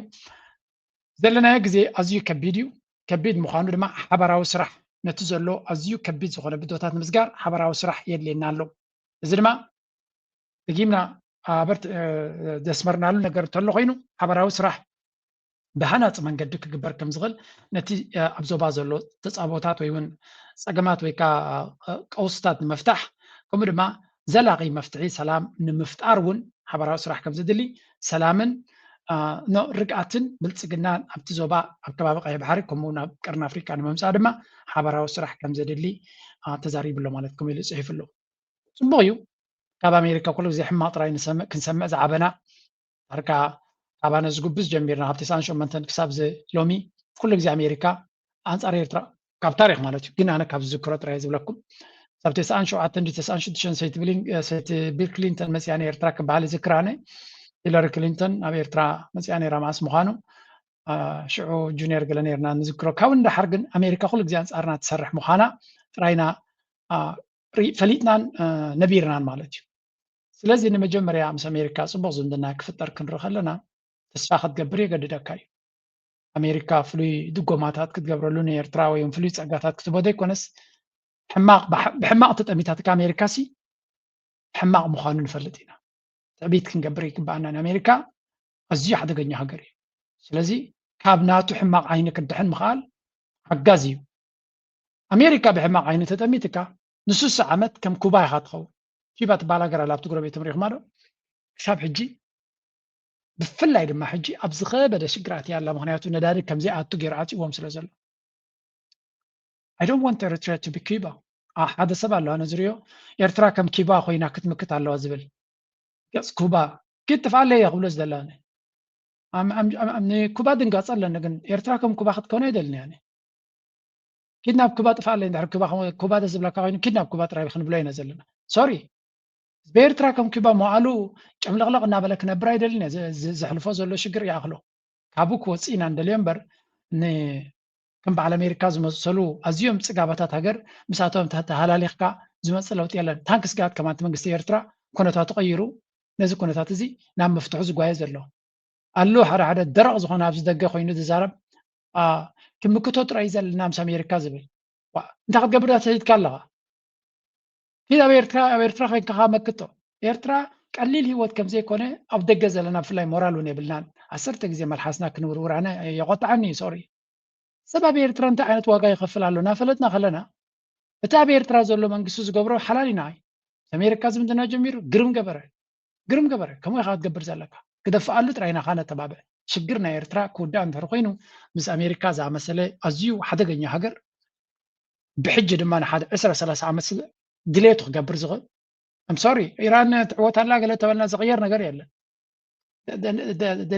ዘለናዮ ግዜ ኣዝዩ ከቢድ እዩ። ከቢድ ምዃኑ ድማ ሓበራዊ ስራሕ ነቲ ዘሎ ኣዝዩ ከቢድ ዝኾነ ብድሆታት ንምስጋር ሓበራዊ ስራሕ የድልየና ኣሎ። እዚ ድማ ደጊምና ኣበርት ዘስመርናሉ ነገር እንተሎ ኮይኑ ሓበራዊ ስራሕ ብሃናፂ መንገዲ ክግበር ከም ዝኽእል ነቲ ኣብ ዞባ ዘሎ ተፃቦታት ወይ እውን ፀገማት ወይ ከዓ ቀውስታት ንምፍታሕ ከምኡ ድማ ዘላቒ መፍትሒ ሰላም ንምፍጣር እውን ሓበራዊ ስራሕ ከም ዘድሊ፣ ሰላምን ርግኣትን ብልፅግናን ኣብቲ ዞባ ኣብ ከባቢ ቀይሕ ባሕሪ ከምኡ እውን ኣብ ቀርኒ ኣፍሪቃ ንምምፃእ ድማ ሓበራዊ ስራሕ ከም ዘድሊ ተዛሪቡ ኣሎ ማለት ከምኡ ኢሉ ፅሒፉ ኣሎ። ፅቡቕ እዩ። ካብ ኣሜሪካ ኩሉ ግዜ ሕማቕ ጥራይ ክንሰምዕ ዝዓበና ዳርጋ ካብ ኣነ ዝጉብዝ ጀሚርና ካብ ተስዓን ሸሞንተን ክሳብ ሎሚ ኩሉ ግዜ ኣሜሪካ ኣንፃር ኤርትራ ካብ ታሪክ ማለት እዩ። ግን ኣነ ካብ ዝዝክሮ ጥራይ ዝብለኩም ካብ ተስዓን ሸውዓተን ድዩ ተስዓን ሽዱሽተን ሰይቲ ቢል ክሊንተን መፅያ ንኤርትራ ክበሃል ይዝክር ኣነ። ሂለሪ ክሊንተን ኣብ ኤርትራ መፅያ ነይራ መዓስ ምዃኑ ሽዑ ጁኒየር ገለ ነይርና ንዝክሮ። ካብኡ ንደሓር ግን ኣሜሪካ ኩሉ ግዜ ኣንፃርና ትሰርሕ ምዃና ጥራይና ፈሊጥናን ነቢርናን ማለት እዩ። ስለዚ ንመጀመርያ ምስ ኣሜሪካ ፅቡቕ ዝምድና ክፍጠር ክንርኢ ከለና ተስፋ ክትገብር የገድደካ እዩ። ኣሜሪካ ፍሉይ ድጎማታት ክትገብረሉ ንኤርትራ ወይ ፍሉይ ፀጋታት ክትቦ ዘይኮነስ ሕማቕ ብሕማቕ ተጠሚታትካ ኣሜሪካ ሲ ሕማቕ ምዃኑ ንፈልጥ ኢና። ትዕቢት ክንገብር ይግባኣና። ንኣሜሪካ ኣዝዩ ሓደገኛ ሃገር እዩ። ስለዚ ካብ ናቱ ሕማቕ ዓይኒ ክድሕን ምኽኣል ሓጋዚ እዩ። ኣሜሪካ ብሕማቕ ዓይኒ ተጠሚትካ ንስሳ ዓመት ከም ኩባ ኢኻ ትኸውን። ኪባ ትበሃል ሃገር ኣላ ኣብቲ ጎረቤቶም ሪኢኹማ ዶ? ክሳብ ሕጂ ብፍላይ ድማ ሕጂ ኣብ ዝኸበደ ሽግራት እያ ኣላ። ምክንያቱ ነዳዲ ከምዘይኣቱ ገይሩ ዓፂዎም ስለ ዘሎ። I don't want Eritrea to be Cuba። ሓደ ሰብ ኣሎ ኣነ ዝሪኦ ኤርትራ ከም ኪባ ኮይና ክትምክት ኣለዋ ዝብል ገፅ ኩባ ኪድ ጥፍኣለይ እያ ክብሎ ዝደላ ንኩባ ድንጋፀ ኣለኒ ግን ኤርትራ ከም ኩባ ክትከውን ኣይደልን እያ። ኪድ ናብ ኩባ ጥፍኣለይ እንድሕር ኩባ ደስ ዝብለካ ኮይኑ ኪድ ናብ ኩባ ጥራይ ክንብሎ ኢና ዘለና። ሶሪ ህዝቢ ኤርትራ ከም ኩባ መዋእሉ ጨምለቕለቕ እናበለ ክነብር ኣይደልን እየ። ዘሕልፎ ዘሎ ሽግር ይኣኽሎ ካብኡ ክወፅእ ኢና ንደልዮ እምበር ከም በዓል ኣሜሪካ ዝመሰሉ ኣዝዮም ፅጋባታት ሃገር ምሳቶም ተሃላሊኽካ ዝመፅእ ለውጢ የለን። ታንክስ ጋድ ከማን እቲ መንግስቲ ኤርትራ ኩነታቱ ቀይሩ ነዚ ኩነታት እዚ ናብ መፍትሑ ዝጓየ ዘሎ ኣሎ። ሓደ ሓደ ደረቕ ዝኾነ ኣብዚ ደገ ኮይኑ ዝዛረብ ክምክቶ ጥራይ ዘለና ምስ ኣሜሪካ ዝብል እንታይ ክትገብር ተሂድካ ኣለኻ? ኪድ ኣብ ኤርትራ ኣብ ኤርትራ ኮይንካ መክቶ ኤርትራ ቀሊል ህይወት ከም ዘይኮነ ኣብ ደገ ዘለና ብፍላይ ሞራል እውን የብልናን። ዓሰርተ ግዜ መልሓስና ክንውርውር ኣነ የቆጣዓኒ እዩ። ሶሪ ሰብ ኣብ ኤርትራ እንታይ ዓይነት ዋጋ ይኸፍል ኣሎ እናፈለጥና ከለና እቲ ኣብ ኤርትራ ዘሎ መንግስቲ ዝገብሮ ሓላል ኢና። ኣሜሪካ ዝምድና ጀሚሩ ግርም ገበረ ግርም ገበረ ከምኡ ኢኻ ክትገብር ዘለካ ክደፍኣሉ ጥራይ ኢና ነተባብዕ። ሽግር ናይ ኤርትራ ክውዳእ እንድሕር ኮይኑ ምስ ኣሜሪካ ዝኣመሰለ ኣዝዩ ሓደገኛ ሃገር ብሕጂ ድማ ንሓደ ዕስራ ሰላሳ ዓመት ድሌቱ ክገብር ዝኽእል I'm sorry ኢራን ትዕወት ኣላ ገለ ተበልና ዝቕየር ነገር የለን።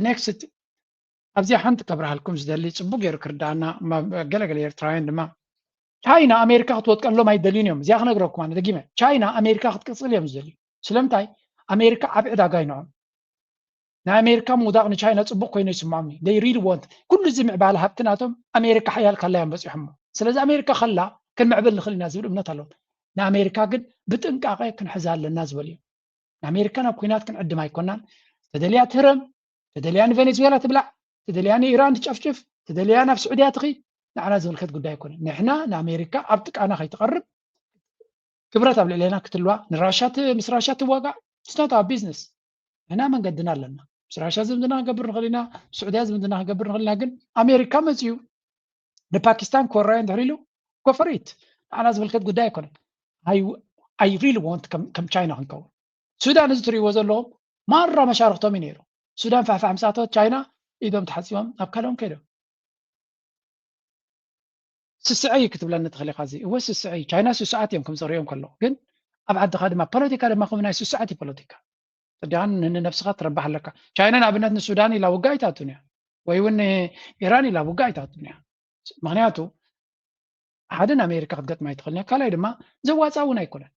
Next ኣብዚኣ ሓንቲ ከብርሃልኩም ዝደሊ ፅቡቅ ገይሩ ክርዳኣና ገለገለ ኤርትራውያን ድማ ቻይና ኣሜሪካ ክትወጥቀሎም ኣይደልዩን እዮም። እዚኣ ክነግረኩም ኣነ ደጊመ ቻይና ኣሜሪካ ክትቅፅል እዮም ዝደልዩ። ስለምንታይ ኣሜሪካ ዓብ ዕዳጋ ይንዖም ናይ ኣሜሪካ ምውዳቕ ንቻይና ፅቡቅ ኮይኑ ይስምዖም እዩ። They really want ኩሉ እዚ ምዕባለ ሃብቲ ናቶም ኣሜሪካ ሓያል ካላ እዮም በፂሖሞ። ስለዚ ኣሜሪካ ከላ ክንምዕብል ንኽእል ኢና ዝብል እምነት ኣለዎም። ንኣሜሪካ ግን ብጥንቃቐ ክንሕዛ ኣለና ዝበሉ እዮም። ንኣሜሪካ ናብ ኩናት ክንዕድም ኣይኮናን። ተደልያ ትህረም፣ ተደልያ ንቬኔዙዌላ ትብላዕ፣ ተደልያ ንኢራን ትጨፍጭፍ፣ ተደልያ ናብ ስዑድያ ትኺድ ንዓና ዝምልከት ጉዳይ ኣይኮነን። ንሕና ንኣሜሪካ ኣብ ጥቃና ከይትቐርብ ክብረት ኣብ ልዕሌና ክትልዋ ንራሻ ምስ ራሻ ትዋጋእ it's not our business። ንሕና መንገድና ኣለና። ምስ ራሻ ዝምድና ክንገብር ንኽእል ኢና፣ ስዑድያ ዝምድና ክንገብር ንኽእል ኢና። ግን ኣሜሪካ መፅዩ ንፓኪስታን ኮራዮ እንድሕር ኢሉ go for it ንዓና ዝምልከት ጉዳይ ኣይኮነን። I really want ከም ቻይና ክንከውን ሱዳን እዚ ትሪእዎ ዘለኹም ማራ መሻርክቶም እዩ ነይሩ። ሱዳን ፋሕፋሕ ምሳእተወት ቻይና ኢዶም ተሓፂቦም ናብ ካልኦም ከይዶም። ስስዐ እዩ ክትብለኒ ትኽእል ኢኻ። እዚ እወ ስስዐ እዩ። ቻይና ስሱዓት እዮም ከም ዝሪኦም ከለኹ ግን ኣብ ዓድኻ ድማ ፖለቲካ ድማ ከምኡ ናይ ስሱዓት እዩ ፖለቲካ። ጥዲኻን ንነብስኻ ትረብሕ ኣለካ። ቻይና ንኣብነት ንሱዳን ኢላ ውግእ ኣይትኣቱን እያ ወይ እውን ንኢራን ኢላ ውግእ ኣይትኣቱን እያ። ምክንያቱ ሓደ ንኣሜሪካ ክትገጥማ ኣይትኽእልን እያ ካልኣይ ድማ ዘዋፃእ እውን ኣይኮነን።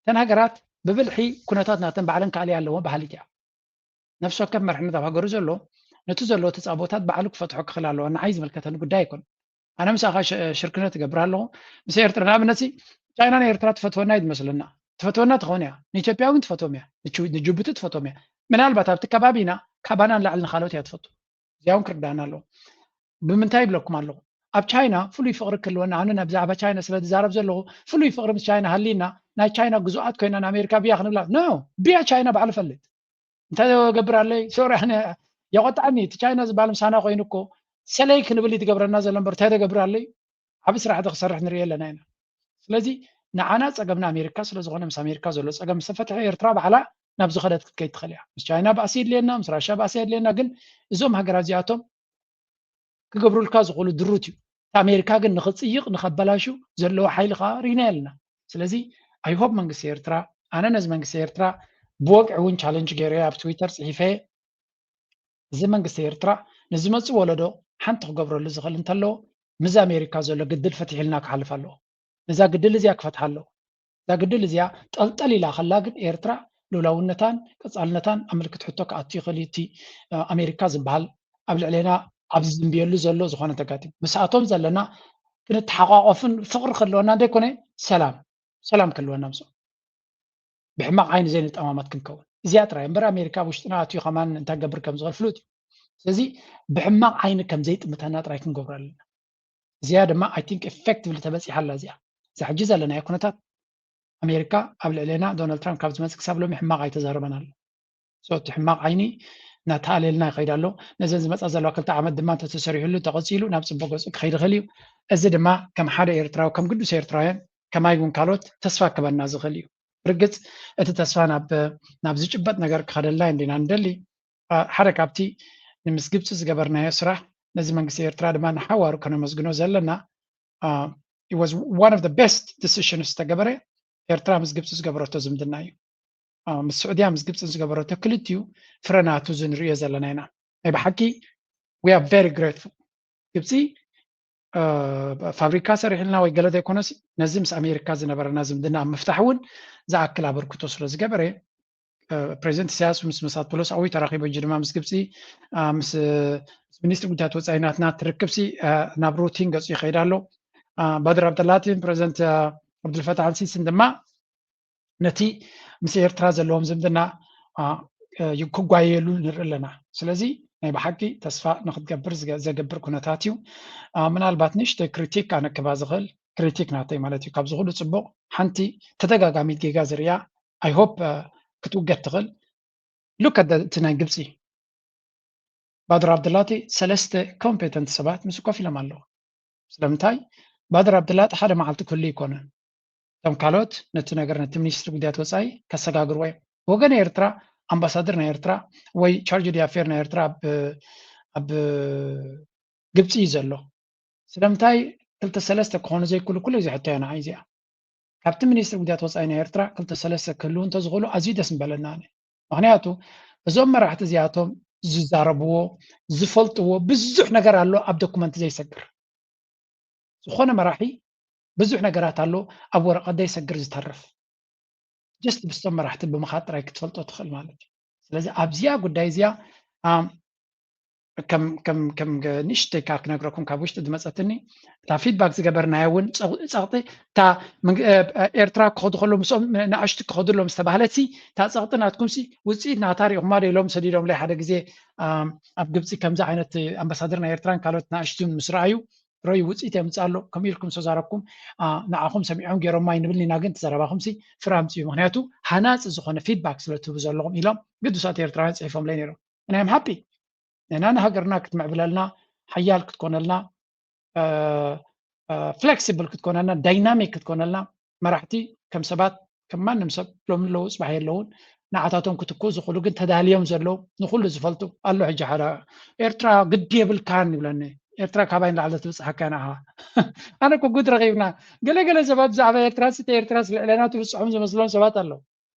እተን ሃገራት ብብልሒ ኩነታት ናተን ባዕለን ክኣልያ ኣለዎ በሃሊት እያ። ነፍሲ ወከፍ መርሕነት ኣብ ሃገሩ ዘሎ ነቲ ዘለዎ ተፃቦታት ባዕሉ ክፈትሖ ክኽእል ኣለዎ። ንዓይ ዝምልከተኒ ጉዳይ ኣይኮን። ኣነ ምሳኻ ሽርክነት እገብር ኣለኹ ምስ ኤርትራ ንኣብነት ቻይና ንኤርትራ ትፈትወና እዩ ዝመስለና። ትፈትወና ትኸውን እያ ንኢትዮጵያ እውን ትፈትዎም እያ። ንጅቡቲ ትፈትዎም እያ። ምናልባት ኣብቲ ከባቢና ካባና ንላዕሊ ንካልኦት እያ ትፈቱ። እዚኣ እውን ክርዳእና ኣለዎ። ብምንታይ ይብለኩም ኣለኹ ኣብ ቻይና ፍሉይ ፍቕሪ ክህልወና ኣነ ብዛዕባ ቻይና ስለ ዝዛረብ ዘለኹ ፍሉይ ፍቕሪ ምስ ቻይና ሃልይና ናይ ቻይና ግዙኣት ኮይና ንኣሜሪካ ብያ ክንብላ no ብያ ቻይና ባዕሉ ፈልጥ እንታይ ገብር ኣለይ ሶሪ ኣነ የቆጣዕኒ እቲ ቻይና ዝበሃል ምሳና ኮይኑ እኮ ሰለይ ክንብል ትገብረና ዘሎ እምበር እንታይ ገብር ኣለይ ዓብ ስራሕ ክሰርሕ ንርኢ ኣለና ኢና ስለዚ ንዓና ጸገምና ኣሜሪካ ስለ ዝኾነ፣ ምስ ኣሜሪካ ዘሎ ጸገም ዝተፈትሐ፣ ኤርትራ ባዕላ ናብ ዝኸደት ክትከይድ ትኽእል እያ። ምስ ቻይና ባእሲ የድልየና፣ ምስ ራሻ ባእሲ የድልየና፣ ግን እዞም ሃገራት እዚኣቶም ክገብሩልካ ዝኽእሉ ድሩት እዩ። እቲ ኣሜሪካ ግን ንኽጽይቕ፣ ንኸበላሹ ዘለዎ ሓይሊ ከዓ ርኢና የለና። ስለዚ I hope መንግስቲ ኤርትራ፣ ኣነ ነዚ መንግስቲ ኤርትራ ብወግዒ እውን ቻለንጅ ገይረ ኣብ ትዊተር ጽሒፈ፣ እዚ መንግስቲ ኤርትራ ንዝመጽእ ወለዶ ሓንቲ ክገብረሉ ዝኽእል እንተለዎ፣ ምስ ኣሜሪካ ዘሎ ግድል ፈትሒልና ክሓልፍ ኣለዎ። ነዛ ግድል እዚኣ ክፈትሓ ኣለዎ። እዛ ግድል እዚኣ ጠልጠል ኢላ ከላ ግን ኤርትራ ልኡላውነታን ቀጻልነታን ኣብ ምልክት ሕቶ ክኣቱ ይኽእል እዩ። እቲ ኣሜሪካ ዝበሃል ኣብ ልዕሌና ኣብዚ ዝንብየሉ ዘሎ ዝኾነ ተጋጢሙ፣ ምስኣቶም ዘለና ክንተሓቋቆፍን ፍቕሪ ክህልወና እንተይኮነ ሰላም ሰላም ክህልወና ምስኦም ብሕማቕ ዓይኒ ዘይንጠማመት ክንከውን፣ እዚኣ ጥራይ እምበር ኣሜሪካ ኣብ ውሽጥና ኣትዩ ከማን እንታይ ገብር ከም ዝኽእል ፍሉጥ እዩ። ስለዚ ብሕማቕ ዓይኒ ከም ዘይጥምተና ጥራይ ክንገብሮ ኣለና። እዚኣ ድማ I think effectively ተበጺሓ ኣላ። እዚኣ እዛ ሕጂ ዘለናዮ ኩነታት ኣሜሪካ ኣብ ልዕሌና ዶናልድ ትራምፕ ካብ ዝመጽእ ክሳብ ሎሚ ሕማቕ ኣይተዛረበን ኣሎ። So እቲ ሕማቕ ዓይኒ እናተኣለየልና ይኸይድ ኣሎ። ነዘን ዝመጻ ዘለዋ ክልተ ዓመት ድማ እንተተሰሪሕሉ ተቐጺሉ ናብ ጽቡቕ ገጹ ክኸይድ ይኽእል እዩ። እዚ ድማ ከም ሓደ ኤርትራዊ ከም ግዱስ ኤርትራውያን ከማይ እውን ካልኦት ተስፋ ክበና ዝኽእል እዩ። ብርግጽ እቲ ተስፋ ናብ ናብ ዝጭበጥ ነገር ክኸደልና እንዲና ንደሊ። ሓደ ካብቲ ንምስ ግብፂ ዝገበርናዮ ስራሕ ነዚ መንግስቲ ኤርትራ ድማ ንሓዋሩ ከነመስግኖ ዘለና it was one of the best decisions ዝተገበረ ኤርትራ ምስ ግብፂ ዝገበረቶ ዝምድና እዩ። ምስ ስዑድያ ምስ ግብፅን ዝገበረቶ ክልቲኡ ፍረናቱ እዚ ንሪኦ ዘለና ኢና። ናይ ብሓቂ we are very grateful። ግብፂ ፋብሪካ ሰሪሕልና ወይ ገለ ዘይኮነስ ነዚ ምስ ኣሜሪካ ዝነበረና ዝምድና ኣብ ምፍታሕ እውን ዝኣክል ኣበርክቶ ስለ ዝገበረ ፕሬዚደንት ኢሳያስ ምስ መሳት ፖሎስ ኣዊ ተራኺቡ ሕጂ ድማ ምስ ግብፂ ምስ ሚኒስትሪ ጉዳያት ወፃኢ ናትና ትርክብሲ ናብ ሩቲን ገፁ ይኸይድ ኣሎ። ባድር ኣብደላቲ ፕሬዚደንት ኣብዱልፈታሕ ኣልሲስን ድማ ነቲ ምስ ኤርትራ ዘለዎም ዝምድና ክጓየሉ ንርኢ ኣለና። ስለዚ ናይ ብሓቂ ተስፋ ንክትገብር ዘገብር ኩነታት እዩ። ምናልባት ንእሽተይ ክሪቲክ ኣነክባ ዝኽእል ክሪቲክ ናተይ ማለት እዩ። ካብዚ ኩሉ ፅቡቕ ሓንቲ ተደጋጋሚት ጌጋ ዝርያ I hope ክትውገድ ትኽእል። ሉክ እቲ ናይ ግብፂ ባድር ኣብድላቲ ሰለስተ ኮምፔተንት ሰባት ምስ ኮፍ ኢሎም ኣለዉ። ስለምንታይ ባድር ኣብድላቲ ሓደ መዓልቲ ክህሉ ይኮነን። እቶም ካልኦት ነቲ ነገር ነቲ ሚኒስትሪ ጉዳያት ወፃኢ ከሰጋግርዎ እዮም። ወገን ኤርትራ ኣምባሳደር ናይ ኤርትራ ወይ ቻርጅ ዲ ኣፌር ናይ ኤርትራ ኣብ ግብፂ እዩ ዘሎ። ስለምንታይ ክልተ ሰለስተ ክኾኑ ዘይክእሉ ኩሉ ግዜ ሕቶ እያ ንዓይ እዚኣ። ካብቲ ሚኒስትሪ ጉዳያት ወፃኢ ናይ ኤርትራ ክልተ ሰለስተ ክህልው እንተዝኽእሉ ኣዝዩ ደስ ምበለና። ምክንያቱ እዞም መራሕቲ እዚኣቶም ዝዛረብዎ ዝፈልጥዎ ብዙሕ ነገር ኣሎ ኣብ ዶኩመንት ዘይሰግር። ዝኾነ መራሒ ብዙሕ ነገራት ኣሎ ኣብ ወረቐት ዘይሰግር ዝተርፍ። ጀስት ብስቶም መራሕቲ ብምኻድ ጥራይ ክትፈልጦ ትኽእል ማለት እዩ። ስለዚ ኣብዚኣ ጉዳይ እዚኣ ከም ከም ከም ንእሽተይ ካብ ክነግረኩም ካብ ውሽጢ ዝመፀትኒ እታ ፊድባክ ዝገበርናዮ እውን ፀቕጢ እታ ኤርትራ ክኸዱ ከሎ ምስኦም ንኣሽቱ ክኸዱ ኣለዎም ዝተባህለት ሲ እታ ፀቕጢ ናትኩም ሲ ውፅኢት ናታ ሪኢኹማ ዶ ኢሎም ሰዲዶምለይ ሓደ ግዜ ኣብ ግብፂ ከምዚ ዓይነት ኣምባሳደር ናይ ኤርትራን ካልኦት ንኣሽቱን ምስ ረኣዩ ረዩ ውፅኢት የምፅእ ኣሎ ከምኡ ኢልኩም ዝተዛረብኩም ንዓኹም ሰሚዖም ገይሮማ ይንብል ኢና ግን ትዘረባኹም ሲ ፍረ ኣምፅኡ ምክንያቱ ሃናፂ ዝኾነ ፊድባክ ስለ ትህቡ ዘለኹም ኢሎም ግዱሳት ኤርትራውያን ፅሒፎምለይ ነይሮም። And I'm happy ንሕና ንሃገርና ክትምዕብለልና ሓያል ክትኮነልና ፍሌክሲብል ክትኮነልና ዳይናሚክ ክትኮነልና መራሕቲ ከም ሰባት ከም ማንም ሰብ ሎሚ ኣለዉ ፅባሕ የለውን ንዓታቶም ክትክኡ ዝኽእሉ ግን ተዳልዮም ዘለዉ ንኩሉ ዝፈልጡ ኣሎ ሕጂ ሓደ ኤርትራ ግዲ የብልካን ይብለኒ ኤርትራ ካባይ ንላዕለ ትብፅሓካ ኢና ኣነ እኮ ጉድ ረኺብና ገለገለ ሰባት ብዛዕባ ኤርትራ ስተ ኤርትራ ስልዕለና ትብፅሖም ዝመስሎም ሰባት ኣለዉ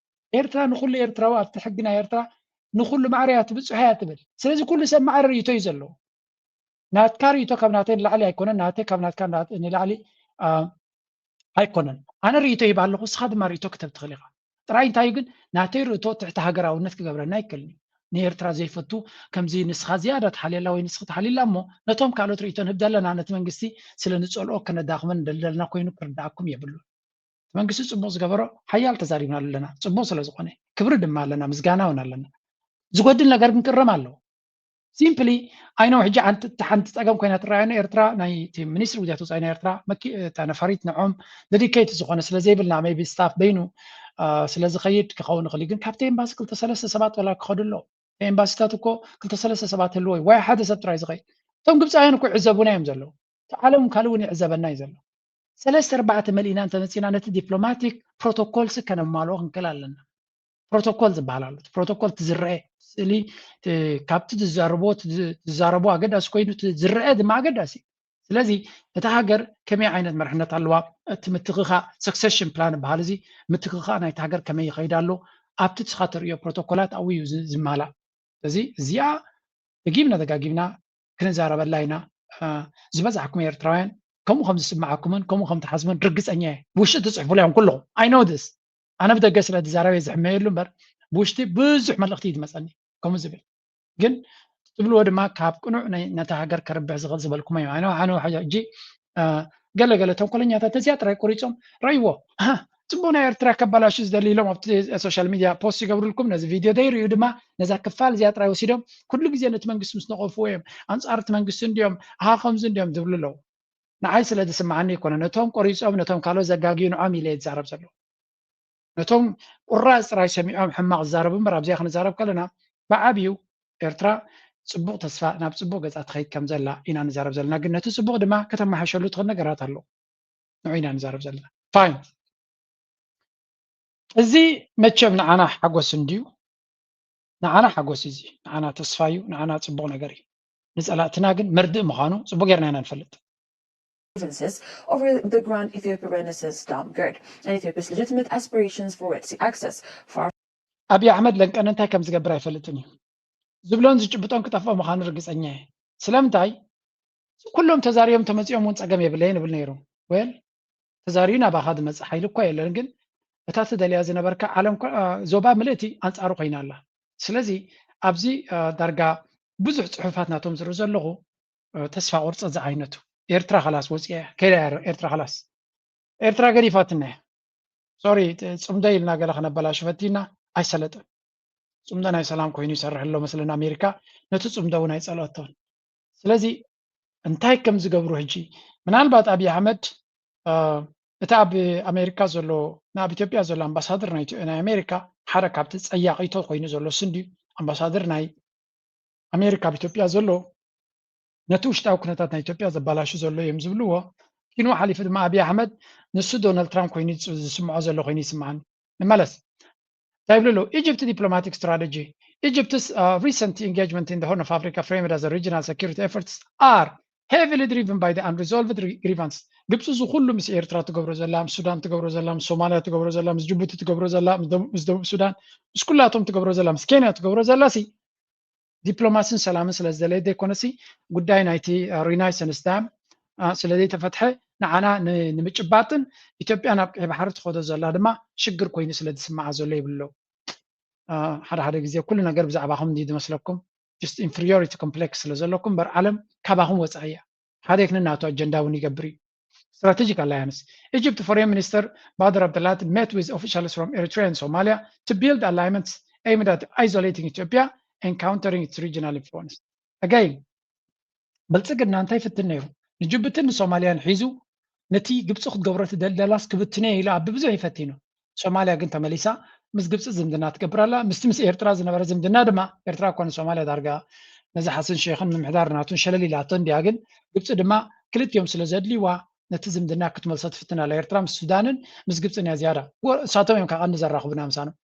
ኤርትራ ንኩሉ ኤርትራዊ ኣብቲ ሕጊ ናይ ኤርትራ ንኩሉ ማዕረ እያ ትብፅሖ እያ ትብል ስለዚ ኩሉ ሰብ ማዕረ ርእይቶ እዩ ዘለዎ ናትካ ርእይቶ ካብ ናተይ ንላዕሊ ኣይኮነን ናተይ ካብ ናትካ ንላዕሊ ኣይኮነን ኣነ ርእይቶ ይባ ኣለኹ እስኻ ድማ ርእይቶ ክተብ ትኽእል ኢኻ ጥራይ እንታይ ግን ናተይ ርእቶ ትሕቲ ሃገራውነት ክገብረና ኣይክእልን እዩ ንኤርትራ ዘይፈቱ ከምዚ ንስኻ ዝያዳ ትሓልየላ ወይ ንስኺ ትሓልይላ እሞ ነቶም ካልኦት ርእይቶ ንህብ ዘለና ነቲ መንግስቲ ስለ ንፀልኦ ከነዳኽመን እንደልደልና ኮይኑ ክርድኣኩም የብሉን መንግስቲ ፅቡቅ ዝገበሮ ሓያል ተዛሪብናሉ ኣለና ፅቡቅ ስለ ዝኾነ ክብሪ ድማ ኣለና ምስጋና እውን ኣለና ዝጎድል ነገር ግን ክረም ኣለዎ simply I know ሕጂ ሓንቲ ፀገም ኮይና ትረኣየና ኤርትራ ናይ ሚኒስትሪ ጉዳያት ወፃኢ ናይ ኤርትራ ነፋሪት ንዖም ደዲኬት ዝኾነ ስለ ዘይብልና maybe staff በይኑ ስለ ዝኸይድ ክኸውን ይኽእል ግን ካብቲ ኤምባሲ ክልተ ሰለስተ ሰባት ወላ ክኸዱ ኣለዎ ኤምባሲታት እኮ ክልተ ሰለስተ ሰባት ህልዎ እዩ ወይ ሓደ ሰብ ጥራይ ዝኸይድ እቶም ግብፃውያን እኮ ይዕዘቡና እዮም ዘለዉ እቲ ዓለም ካልእ እውን ይዕዘበና እዩ ዘሎ ሰለስተ ኣርባዕተ መሊእና እንተመፂና ነቲ ዲፕሎማቲክ ፕሮቶኮልስ ከነማልኦ ክንክእል ኣለና። ፕሮቶኮል ዝበሃል ኣሎ። ፕሮቶኮል ትዝረአ ስእሊ፣ ካብቲ ትዛረቦ ትዛረቦ ኣገዳሲ ኮይኑ ዝረአ ድማ ኣገዳሲ። ስለዚ እታ ሃገር ከመይ ዓይነት መርሕነት ኣለዋ፣ እቲ ምትኽኻእ፣ ሰክሰሽን ፕላን ዝበሃል እዚ ምትኽኻእ ናይቲ ሃገር ከመይ ይኸይድ ኣሎ፣ ኣብቲ ንስኻ ተርእዮ ፕሮቶኮላት ኣብኡ እዩ ዝማላእ። ስለዚ እዚኣ ደጊምና ደጋጊምና ክንዛረበላ ኢና። ዝበዛሕኩም ኤርትራውያን ከምኡ ከም ዝስምዓኩምን ከምኡ ከም ትሓስቡን ርግፀኛ እየ። ብውሽጢ ትፅሕፉላ እዮም ኩልኹም። I know this። ኣነ ብደገ ስለ ዝዛረበ ዝሕመየሉ እምበር ብውሽጢ ብዙሕ መልእኽቲ እዩ ዝመፀኒ ከምኡ ዝብል። ግን ትብልዎ ድማ ካብ ቅኑዕ ነታ ሃገር ከርብሕ ዝኽእል ዝበልኩሞ እዩ። ኣነ ሕጂ ገለ ገለ ተንኮለኛታት እዚኣ ጥራይ ቆሪፆም ረይዎ ፅቡቅ ናይ ኤርትራ ከባላሹ ዝደሊ ኢሎም ኣብቲ ሶሻል ሚድያ ፖስት ይገብሩልኩም። ነዚ ቪድዮ ዘይርእዩ ድማ ነዛ ክፋል እዚኣ ጥራይ ወሲዶም ኩሉ ግዜ ነቲ መንግስቲ ምስ ነቐፍዎ እዮም። ኣንፃር እቲ መንግስቲ እንዲዮም፣ ኣሃ ከምዚ እንዲዮም ዝብሉ ኣለዉ። ንዓይ ስለ ዝስምዓኒ ኣይኮነን፣ ነቶም ቆሪፆም ነቶም ካልኦት ዘጋግዩ ንዖም ኢለ እየ ዝዛረብ ዘለኹ። ነቶም ቁራፅ ጥራይ ሰሚዖም ሕማቕ ዝዛረቡ እምበር ኣብዚኣ ክንዛረብ ከለና ብዓብዩ ኤርትራ ፅቡቕ ተስፋ ናብ ፅቡቕ ገፃ ትኸይድ ከም ዘላ ኢና ንዛረብ ዘለና። ግን ነቲ ፅቡቕ ድማ ከተመሓሸሉ ትኽእል ነገራት ኣሎ። ንዑ ኢና ንዛረብ ዘለና። ፋይን። እዚ መቸም ንዓና ሓጎስ እንድዩ። ንዓና ሓጎስ እዚ ንዓና ተስፋ እዩ፣ ንዓና ፅቡቕ ነገር እዩ። ንፀላእትና ግን መርድእ ምዃኑ ፅቡቕ ጌርና ኢና ንፈልጥ። Grievances over the Grand Ethiopia Renaissance Dam Grid and Ethiopia's legitimate aspirations for Red Sea access. For ኣብይ ኣሕመድ ለንቀነ እንታይ ከም ዝገብር ኣይፈልጥን እዩ። ዝብሎን ዝጭብጦን ክጠፍኦ ምዃኑ ርግፀኛ እየ። ስለምንታይ ኩሎም ተዛሪቦም ተመፂኦም እውን ፀገም የብለይን እብል ነይሩ። ወል ተዛሪዩ ናባኻ ዝመፅእ ሓይሊ እኳ የለን፣ ግን እታ ትደልያ ዝነበርካ ዓለም ዞባ ምልእቲ ኣንፃሩ ኮይና ኣላ። ስለዚ ኣብዚ ዳርጋ ብዙሕ ፅሑፋት ናቶም ዝርኢ ዘለኹ ተስፋ ቁርፂ ዝዓይነቱ ኤርትራ ከላስ ወፂያ እያ ከይዳ እያ ኤርትራ ከላስ ኤርትራ ገዲፋትና እያ። ሶሪ ፅምዶ ኢልና ገለ ከነበላሹ ፈቲና ኣይሰለጠን። ፅምዶ ናይ ሰላም ኮይኑ ይሰርሕ ኣሎ መስለን ኣሜሪካ ነቲ ፅምዶ እውን ኣይፀልኦቶን። ስለዚ እንታይ ከም ዝገብሩ ሕጂ ምናልባት ኣብይ ኣሕመድ እቲ ኣብ ኣሜሪካ ዘሎ ንኣብ ኢትዮጵያ ዘሎ ኣምባሳደር ናይ ኣሜሪካ ሓደ ካብቲ ፀያቂቶ ኮይኑ ዘሎ ስንዲ ኣምባሳደር ናይ ኣሜሪካ ኣብ ኢትዮጵያ ዘሎ ነቲ ውሽጣዊ ኩነታት ናይ ኢትዮጵያ ዘባላሹ ዘሎ እዮም ዝብልዎ። ኪንኡ ሓሊፉ ድማ ኣብይ ኣሕመድ ንሱ ዶናልድ ትራምፕ ኮይኑ ዝስምዖ ዘሎ ኮይኑ ይስምዓኒ። ንመለስ እንታይ ይብሉ ኣለዉ? Egypt diplomatic strategy. Egypt's uh, recent engagement in the Horn of Africa framed as a regional security efforts are heavily driven by the unresolved grievance. ግብፂ እዚ ኩሉ ምስ ኤርትራ ትገብሮ ዘላ፣ ምስ ሱዳን ትገብሮ ዘላ፣ ምስ ሶማልያ ትገብሮ ዘላ፣ ምስ ጅቡቲ ትገብሮ ዘላ፣ ምስ ደቡብ ሱዳን፣ ምስ ኩላቶም ትገብሮ ዘላ፣ ምስ ኬንያ ትገብሮ ዘላ ሲ ዲፕሎማስን ሰላምን ስለ ዝደለየ ዘይኮነሲ ጉዳይ ናይቲ ሪናይሰንስ ዳም ስለ ዘይተፈትሐ ንዓና ንምጭባጥን ኢትዮጵያ ናብ ቀይ ባሕሪ ትኸዶ ዘላ ድማ ሽግር ኮይኑ ስለ ዝስምዓ ዘሎ ይብሉ ኣለዉ። ሓደ ሓደ ግዜ ኩሉ ነገር ብዛዕባኹም እንዲ ዝመስለኩም just inferiority complex ስለ ዘለኩም እምበር ዓለም ካባኹም ወፃኢ እያ። ሓደ ክን ናቱ ኣጀንዳ እውን ይገብር እዩ። Strategic alliance. Egypt Foreign Minister Badr Abdelatty met with officials from Eritrea and Somalia to build alliances aimed at isolating Ethiopia and countering its regional influence. Again ብልፅግና እንታይ ፍትን ነይሩ ንጅቡትን ንሶማልያን ሒዙ ነቲ ግብፂ ክትገብሮ ትደልደላስ ክብትነ ኢሉ ኣብ ብዙሕ ይፈቲኑ። ሶማልያ ግን ተመሊሳ ምስ ግብፂ ዝምድና ትገብር ኣላ። ምስቲ ምስ ኤርትራ ዝነበረ ዝምድና ድማ ኤርትራ እኳ ንሶማልያ ዳርጋ ነዚ ሓሰን ሼኽን ምምሕዳር ናቱን ሸለል ኢላቶ እንዲያ ግን ግብፂ ድማ ክልቲኦም ስለ ዘድልይዋ ነቲ ዝምድና ክትመልሶ ትፍትን ኣላ። ኤርትራ ምስ ሱዳንን ምስ ግብፅን እያ ዝያዳ። እሳቶም እዮም ካብ ቀንዲ ዘራኽቡና ምሳኖም።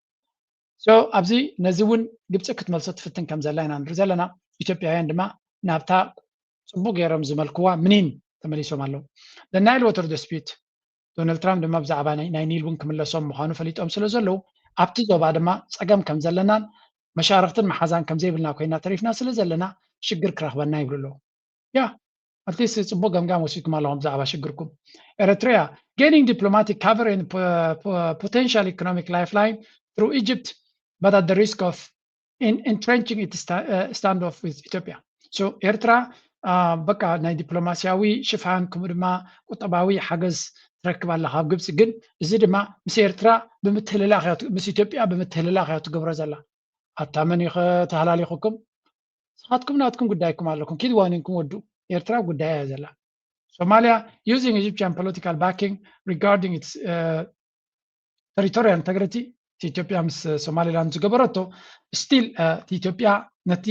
So ኣብዚ ነዚ እውን ግብፂ ክትመልሶ ትፍትን ከም ዘላ ኢና ንርኢ ዘለና። ኢትዮጵያውያን ድማ ናብታ ፅቡቅ ገይሮም ዝመልክዋ ምኒን ተመሊሶም ኣለዉ። The Nile Water Dispute. ዶናልድ ትራምፕ ድማ ብዛዕባ ናይ ኒል እውን ክምለሶም ምዃኑ ፈሊጦም ስለ ዘለዉ ኣብቲ ዞባ ድማ ፀገም ከም ዘለናን መሻርክትን መሓዛን ከም ዘይብልና ኮይና ተሪፍና ስለ ዘለና ሽግር ክረኽበና ይብሉ ኣለዉ። ያ ኣትሊስት ፅቡቅ ገምጋም ወሲድኩም ኣለኹም ብዛዕባ ሽግርኩም። Eritrea gaining diplomatic cover and potential economic lifeline through Egypt but at the risk of entrenching its standoff with Ethiopia. So ኤርትራ በቃ ናይ ዲፕሎማሲያዊ ሽፋን ከምኡ ድማ ቁጠባዊ ሓገዝ ትረክብ ኣላ ካብ ግብፂ። ግን እዚ ድማ ምስ ኤርትራ ብምትህልላኽ ምስ ኢትዮጵያ ብምትህልላኽ እያ ትገብሮ ዘላ። ኣታ መን እዩ ከተሃላሊኹኩም? ንስኻትኩም ናትኩም ጉዳይኩም ኣለኩም። ኪድ ዋኒንኩም ወዱ ኤርትራ ጉዳያ እያ ዘላ። ሶማልያ using Egyptian political backing regarding its territorial integrity ኢትዮጵያ ምስ ሶማሊላንድ ዝገበረቶ ስቲል ኢትዮጵያ ነቲ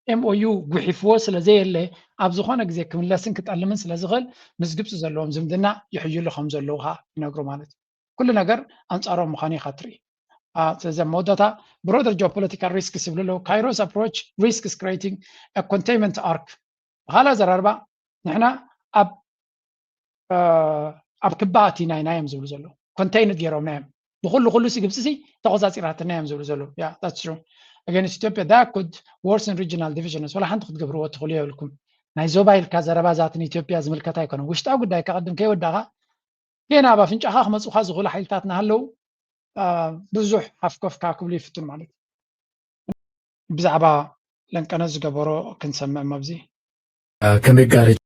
ኤምኦዩ ጉሒፍዎ ስለ ዘየለ ኣብ ዝኾነ ግዜ ክምለስን ክጠልምን ስለ ዝኽእል ምስ ግብፂ ዘለዎም ዝምድና ይሕይሉ ከም ዘለዉ ከዓ ይነግሩ ማለት እዩ። ኩሉ ነገር ኣንፃሮም ምዃኑ ኢኻ ትርኢ። ስለዚ ኣብ መወዳእታ broader geopolitical risk ዝብሉ ኣለዉ። Cairo's approach risk is creating a containment arc። ብካልእ ኣዘራርባ ንሕና ኣብ ኣብ ክባ ኣቲና ኢና እዮም ዝብሉ ዘለዉ። ኮንቴይንድ ገይሮምና እዮም። ብኩሉ ኩሉ ሲ ግብፂ ሲ ተቆፃፂራትና እዮም ዝብሉ ዘለዉ። Yeah, that's true. Against Ethiopia, that could worsen regional divisions. ወላ ሓንቲ ክትገብርዎ ትኽእሉ የብልኩም። ናይ ዞባ ኢልካ ዘረባ ዛት ንኢትዮጵያ ዝምልከት ኣይኮነን። ውሽጣዊ ጉዳይ ከቐድም ከይወዳኻ ገና ኣብ ኣፍንጫኻ ክመፁኻ ዝኽእሉ ሓይልታት እናሃለዉ ብዙሕ ሃፍኮፍካ ክብሉ ይፍትኑ ማለት እዩ። ብዛዕባ ለንቀነ ዝገበሮ ክንሰምዕ ኣብዚ ከመጋረጃ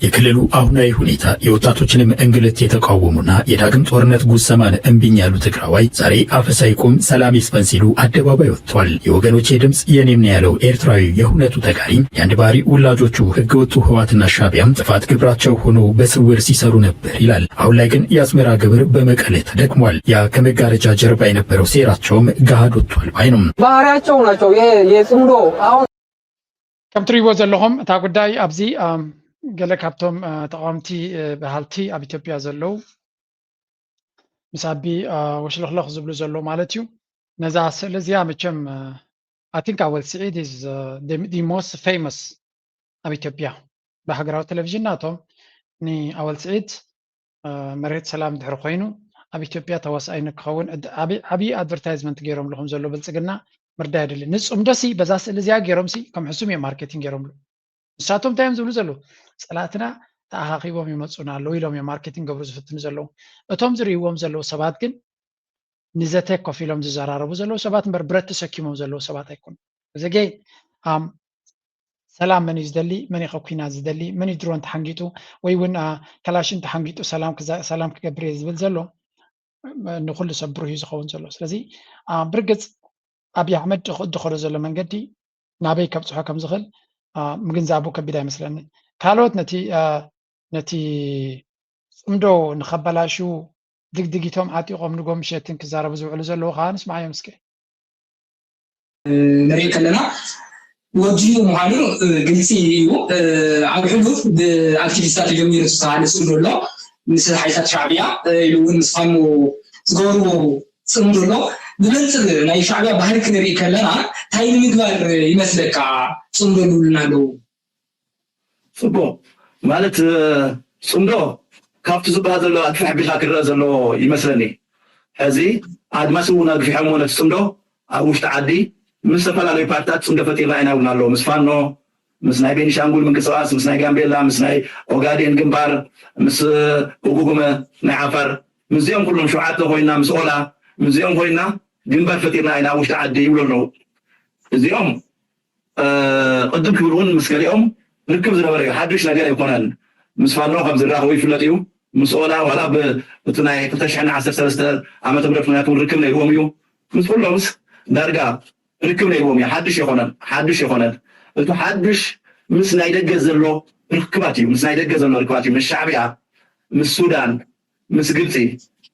የክልሉ አሁናዊ ሁኔታ የወጣቶችንም እንግልት የተቃወሙና የዳግም ጦርነት ጉሰማን እምቢኝ ያሉ ትግራዋይ ዛሬ አፈሳ ይቁም ሰላም ይስፈን ሲሉ አደባባይ ወጥተዋል። የወገኖቼ ድምፅ የኔም ነው ያለው ኤርትራዊ የሁነቱ ተጋሪ የአንድ ባህሪ ውላጆቹ ህገወጡ ህዋትና ሻቢያም ጥፋት ግብራቸው ሆኖ በስውር ሲሰሩ ነበር ይላል። አሁን ላይ ግን የአስመራ ግብር በመቀለ ተደግሟል። ያ ከመጋረጃ ጀርባ የነበረው ሴራቸውም ገሃድ ወጥቷል ባይ ነው። ባህሪያቸው ናቸው። የጽምዶ አሁን ከም ትሪእዎ ዘለኹም እታ ጉዳይ ኣብዚ ገለ ካብቶም ተቃወምቲ በሃልቲ ኣብ ኢትዮጵያ ዘለዉ ምስ ኣቢ ወሽለኽለኽ ዝብሉ ዘለዉ ማለት እዩ። ነዛ ስእሊ እዚኣ መቸም I think ኣወል ስዒድ is the most famous ኣብ ኢትዮጵያ ብሃገራዊ ቴሌቪዥን ናቶም ንኣወል ስዒድ መሬት ሰላም ድሕሪ ኮይኑ ኣብ ኢትዮጵያ ተዋሳኣይ ንክኸውን ዓብዪ ኣድቨርታይዝመንት ገይሮምሉ ከም ዘሎ ብልፅግና ምርዳእ የድሊ። ንፅምዶ ሲ በዛ ስእሊ እዚኣ ገይሮም ሲ ከም ሕሱም እዮም ማርኬቲንግ ገይሮምሉ። ንሳቶም እንታይ እዮም ዝብሉ ዘለዉ? ፀላእትና ተኣኻኺቦም ይመፁና ኣለዉ ኢሎም እዮም ማርኬቲንግ ገብሩ ዝፍትኑ ዘለዉ። እቶም ዝርእይዎም ዘለዉ ሰባት ግን ንዘተ ኮፍ ኢሎም ዝዘራረቡ ዘለዉ ሰባት እምበር ብረት ተሰኪሞም ዘለዉ ሰባት ኣይኮኑን። እዚ ገይ ሰላም መን እዩ ዝደሊ? መን እዩ ኩናት ዝደሊ? መን እዩ ድሮን ተሓንጊጡ ወይ እውን ከላሽን ተሓንጊጡ ሰላም ክገብር እየ ዝብል ዘሎ? ንኩሉ ሰብ ብሩህ እዩ ዝኸውን ዘሎ። ስለዚ ብርግፅ ኣብይ ኣሕመድ ዝኸዶ ዘሎ መንገዲ ናበይ ከብፅሖ ከም ዝኽእል ምግንዛቡ ከቢድ ኣይመስለኒ። ካልኦት ነቲ ነቲ ፅምዶ ንኸበላሽዉ ድግድጊቶም ዓጢቖም ንጎ ምሸትን ክዛረቡ ዝውዕሉ ዘለዉ ከዓ ንስምዓዮም እስከ። ንርኢ ከለና ወዲኡ ምዃኑ ግልፂ እዩ። ኣብ ሕሉፍ ብኣክቲቪስታት ተጀሚሩ ዝተባሃለ ፅምዶ ኣሎ ምስ ሓይልታት ሻዕብያ ኢሉ እውን ምስ ፋኖ ዝገበርዎ ፅምዶ ኣሎ። ብመንፅር ናይ ሻዕብያ ባህሪ ክንርኢ ከለና እንታይ ንምግባር ይመስለካ ፅምዶ ዝብሉና ኣለዉ? ፅቡቕ ማለት ፅምዶ ካብቲ ዝበሃል ዘሎ ኣግፍሕ ኣቢልካ ክረአ ዘለዎ ይመስለኒ። ሕዚ ኣድማስ እውን ኣግፊሖሞ ነቲ ፅምዶ ኣብ ውሽጢ ዓዲ ምስ ዝተፈላለዩ ፓርትታት ፅምዶ ፈጢርና ኢና እውን ኣሎ ምስ ፋኖ ምስ ናይ ቤኒሻንጉል ምንቅስቃስ ምስ ናይ ጋምቤላ ምስ ናይ ኦጋዴን ግንባር ምስ እጉጉመ ናይ ዓፋር ምስዚኦም ኩሎም ሸውዓተ ኮይና ምስ ኦላ ምስዚኦም ኮይና ግንባር ፈጢርና ኢና ኣብ ውሽጢ ዓዲ ይብሉ ኣለዉ። እዚኦም ቅድም ክብል እውን ምስ ገሊኦም ርክብ ዝነበረ እዩ። ሓዱሽ ነገር ኣይኮነን። ምስ ፋኖ ከም ዝራኸቡ ይፍለጥ እዩ። ምስ ኦላ ዋላ እቲ ናይ ክልተ ሽሕን ዓሰርተ ሰለስተ ዓመተ ምህረት ኩናት እውን ርክብ ነይርዎም እዩ። ምስ ኩሎምስ ዳርጋ ርክብ ነይርዎም እዩ። ሓዱሽ የኾነን ሓዱሽ የኾነን። እቲ ሓዱሽ ምስ ናይ ደገ ዘሎ ርክባት እዩ። ምስ ናይ ደገ ዘሎ ርክባት እዩ። ምስ ሻዕብያ፣ ምስ ሱዳን፣ ምስ ግብፂ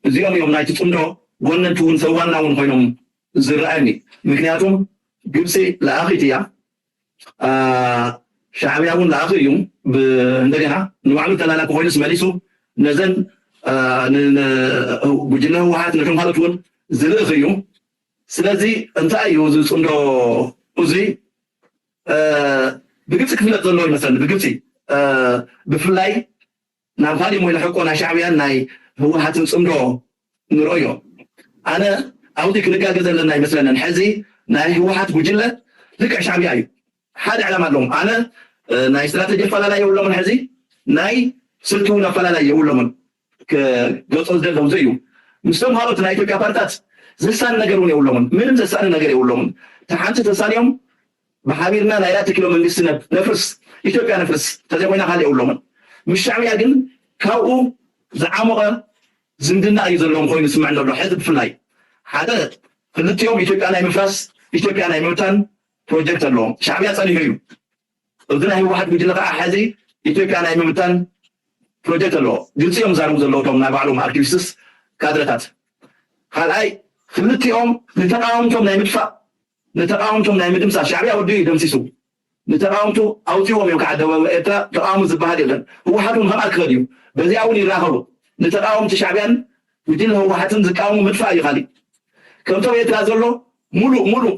እዚኦም እዮም ናይቲ ፅምዶ ወነንቲ እውን ሰብ ዋና እውን ኮይኖም ዝረኣየኒ። ምክንያቱም ግብፂ ለኣኺት እያ። ሻዕብያ እውን ለኣኺ እዩ። እንደገና ንባዕሉ ተላላኪ ኮይኑስ መሊሱ ነዘን ጉጅለ ህወሓት ነቶም ካልኦት እውን ዝልእኽ እዩ። ስለዚ እንታይ እዩ እዚ ፅምዶ እዚ ብግልፂ ክፍለጥ ዘለዎ ይመስለኒ። ብግልፂ ብፍላይ ናብ ካሊእ ሞይለ ሕቆ ናይ ሻዕብያን ናይ ህወሓትን ፅምዶ ንረእዮ። ኣነ ኣብቲ ክንጋገ ዘለና ይመስለንን። ሕዚ ናይ ህወሓት ጉጅለ ልክዕ ሻዕብያ እዩ። ሓደ ዕላማ ኣለዎም። ኣነ ናይ ስትራተጂ ኣፈላላይ የብሎምን። ሕዚ ናይ ስልቲ እውን ኣፈላላይ የብሎምን። ክገልፆ ዝደለኹ እዚ እዩ። ምስቶም ካልኦት ናይ ኢትዮጵያ ፓርትታት ዘሳኒ ነገር እውን የብሎምን። ምንም ዘሳኒ ነገር የብሎምን። እታ ሓንቲ ተሳንዮም ብሓቢርና ናይ ኣራት ኪሎ መንግስቲ ነፍርስ፣ ኢትዮጵያ ነፍርስ ተዘይኮይና ካልእ የብሎምን። ምስ ሻዕብያ ግን ካብኡ ዝዓሞቐ ዝምድና እዩ ዘለዎም ኮይኑ ዝስምዐኒ ዘሎ። ሕዚ ብፍላይ ሓደ ክልቲኦም ኢትዮጵያ ናይ ምፍራስ ኢትዮጵያ ናይ ምብታን ፕሮጀክት ኣለዎም። ሻዕብያ ጸኒሑ እዩ። እዚ ናይ ህወሓት ጉጅለ ከዓ ሕዚ ኢትዮጵያ ናይ ምብታን ፕሮጀክት ኣለዎ። ግልፂ እዮም ዝዛረቡ ዘለዉ እቶም ናይ ባዕሎም ኣክቲቪስትስ ካድረታት። ካልኣይ ክልቲኦም ንተቃወምቶም ናይ ምጥፋእ ንተቃወምቶም ናይ ምድምሳስ ሻዕብያ ወዲኡ እዩ ደምሲሱ። ንተቃወምቱ ኣውፅዎም እዮም ከዓ ደቡብ ኤርትራ ተቃወሙ ዝበሃል የለን። ህወሓት እውን ከምኣ ክኸድ እዩ። በዚኣ እውን ይራኸቡ። ንተቃወምቲ ሻዕብያን ጉጅለ ህወሓትን ዝቃወሙ ምጥፋእ እዩ ካሊእ። ከምቶም ኤርትራ ዘሎ ሙሉእ ሙሉእ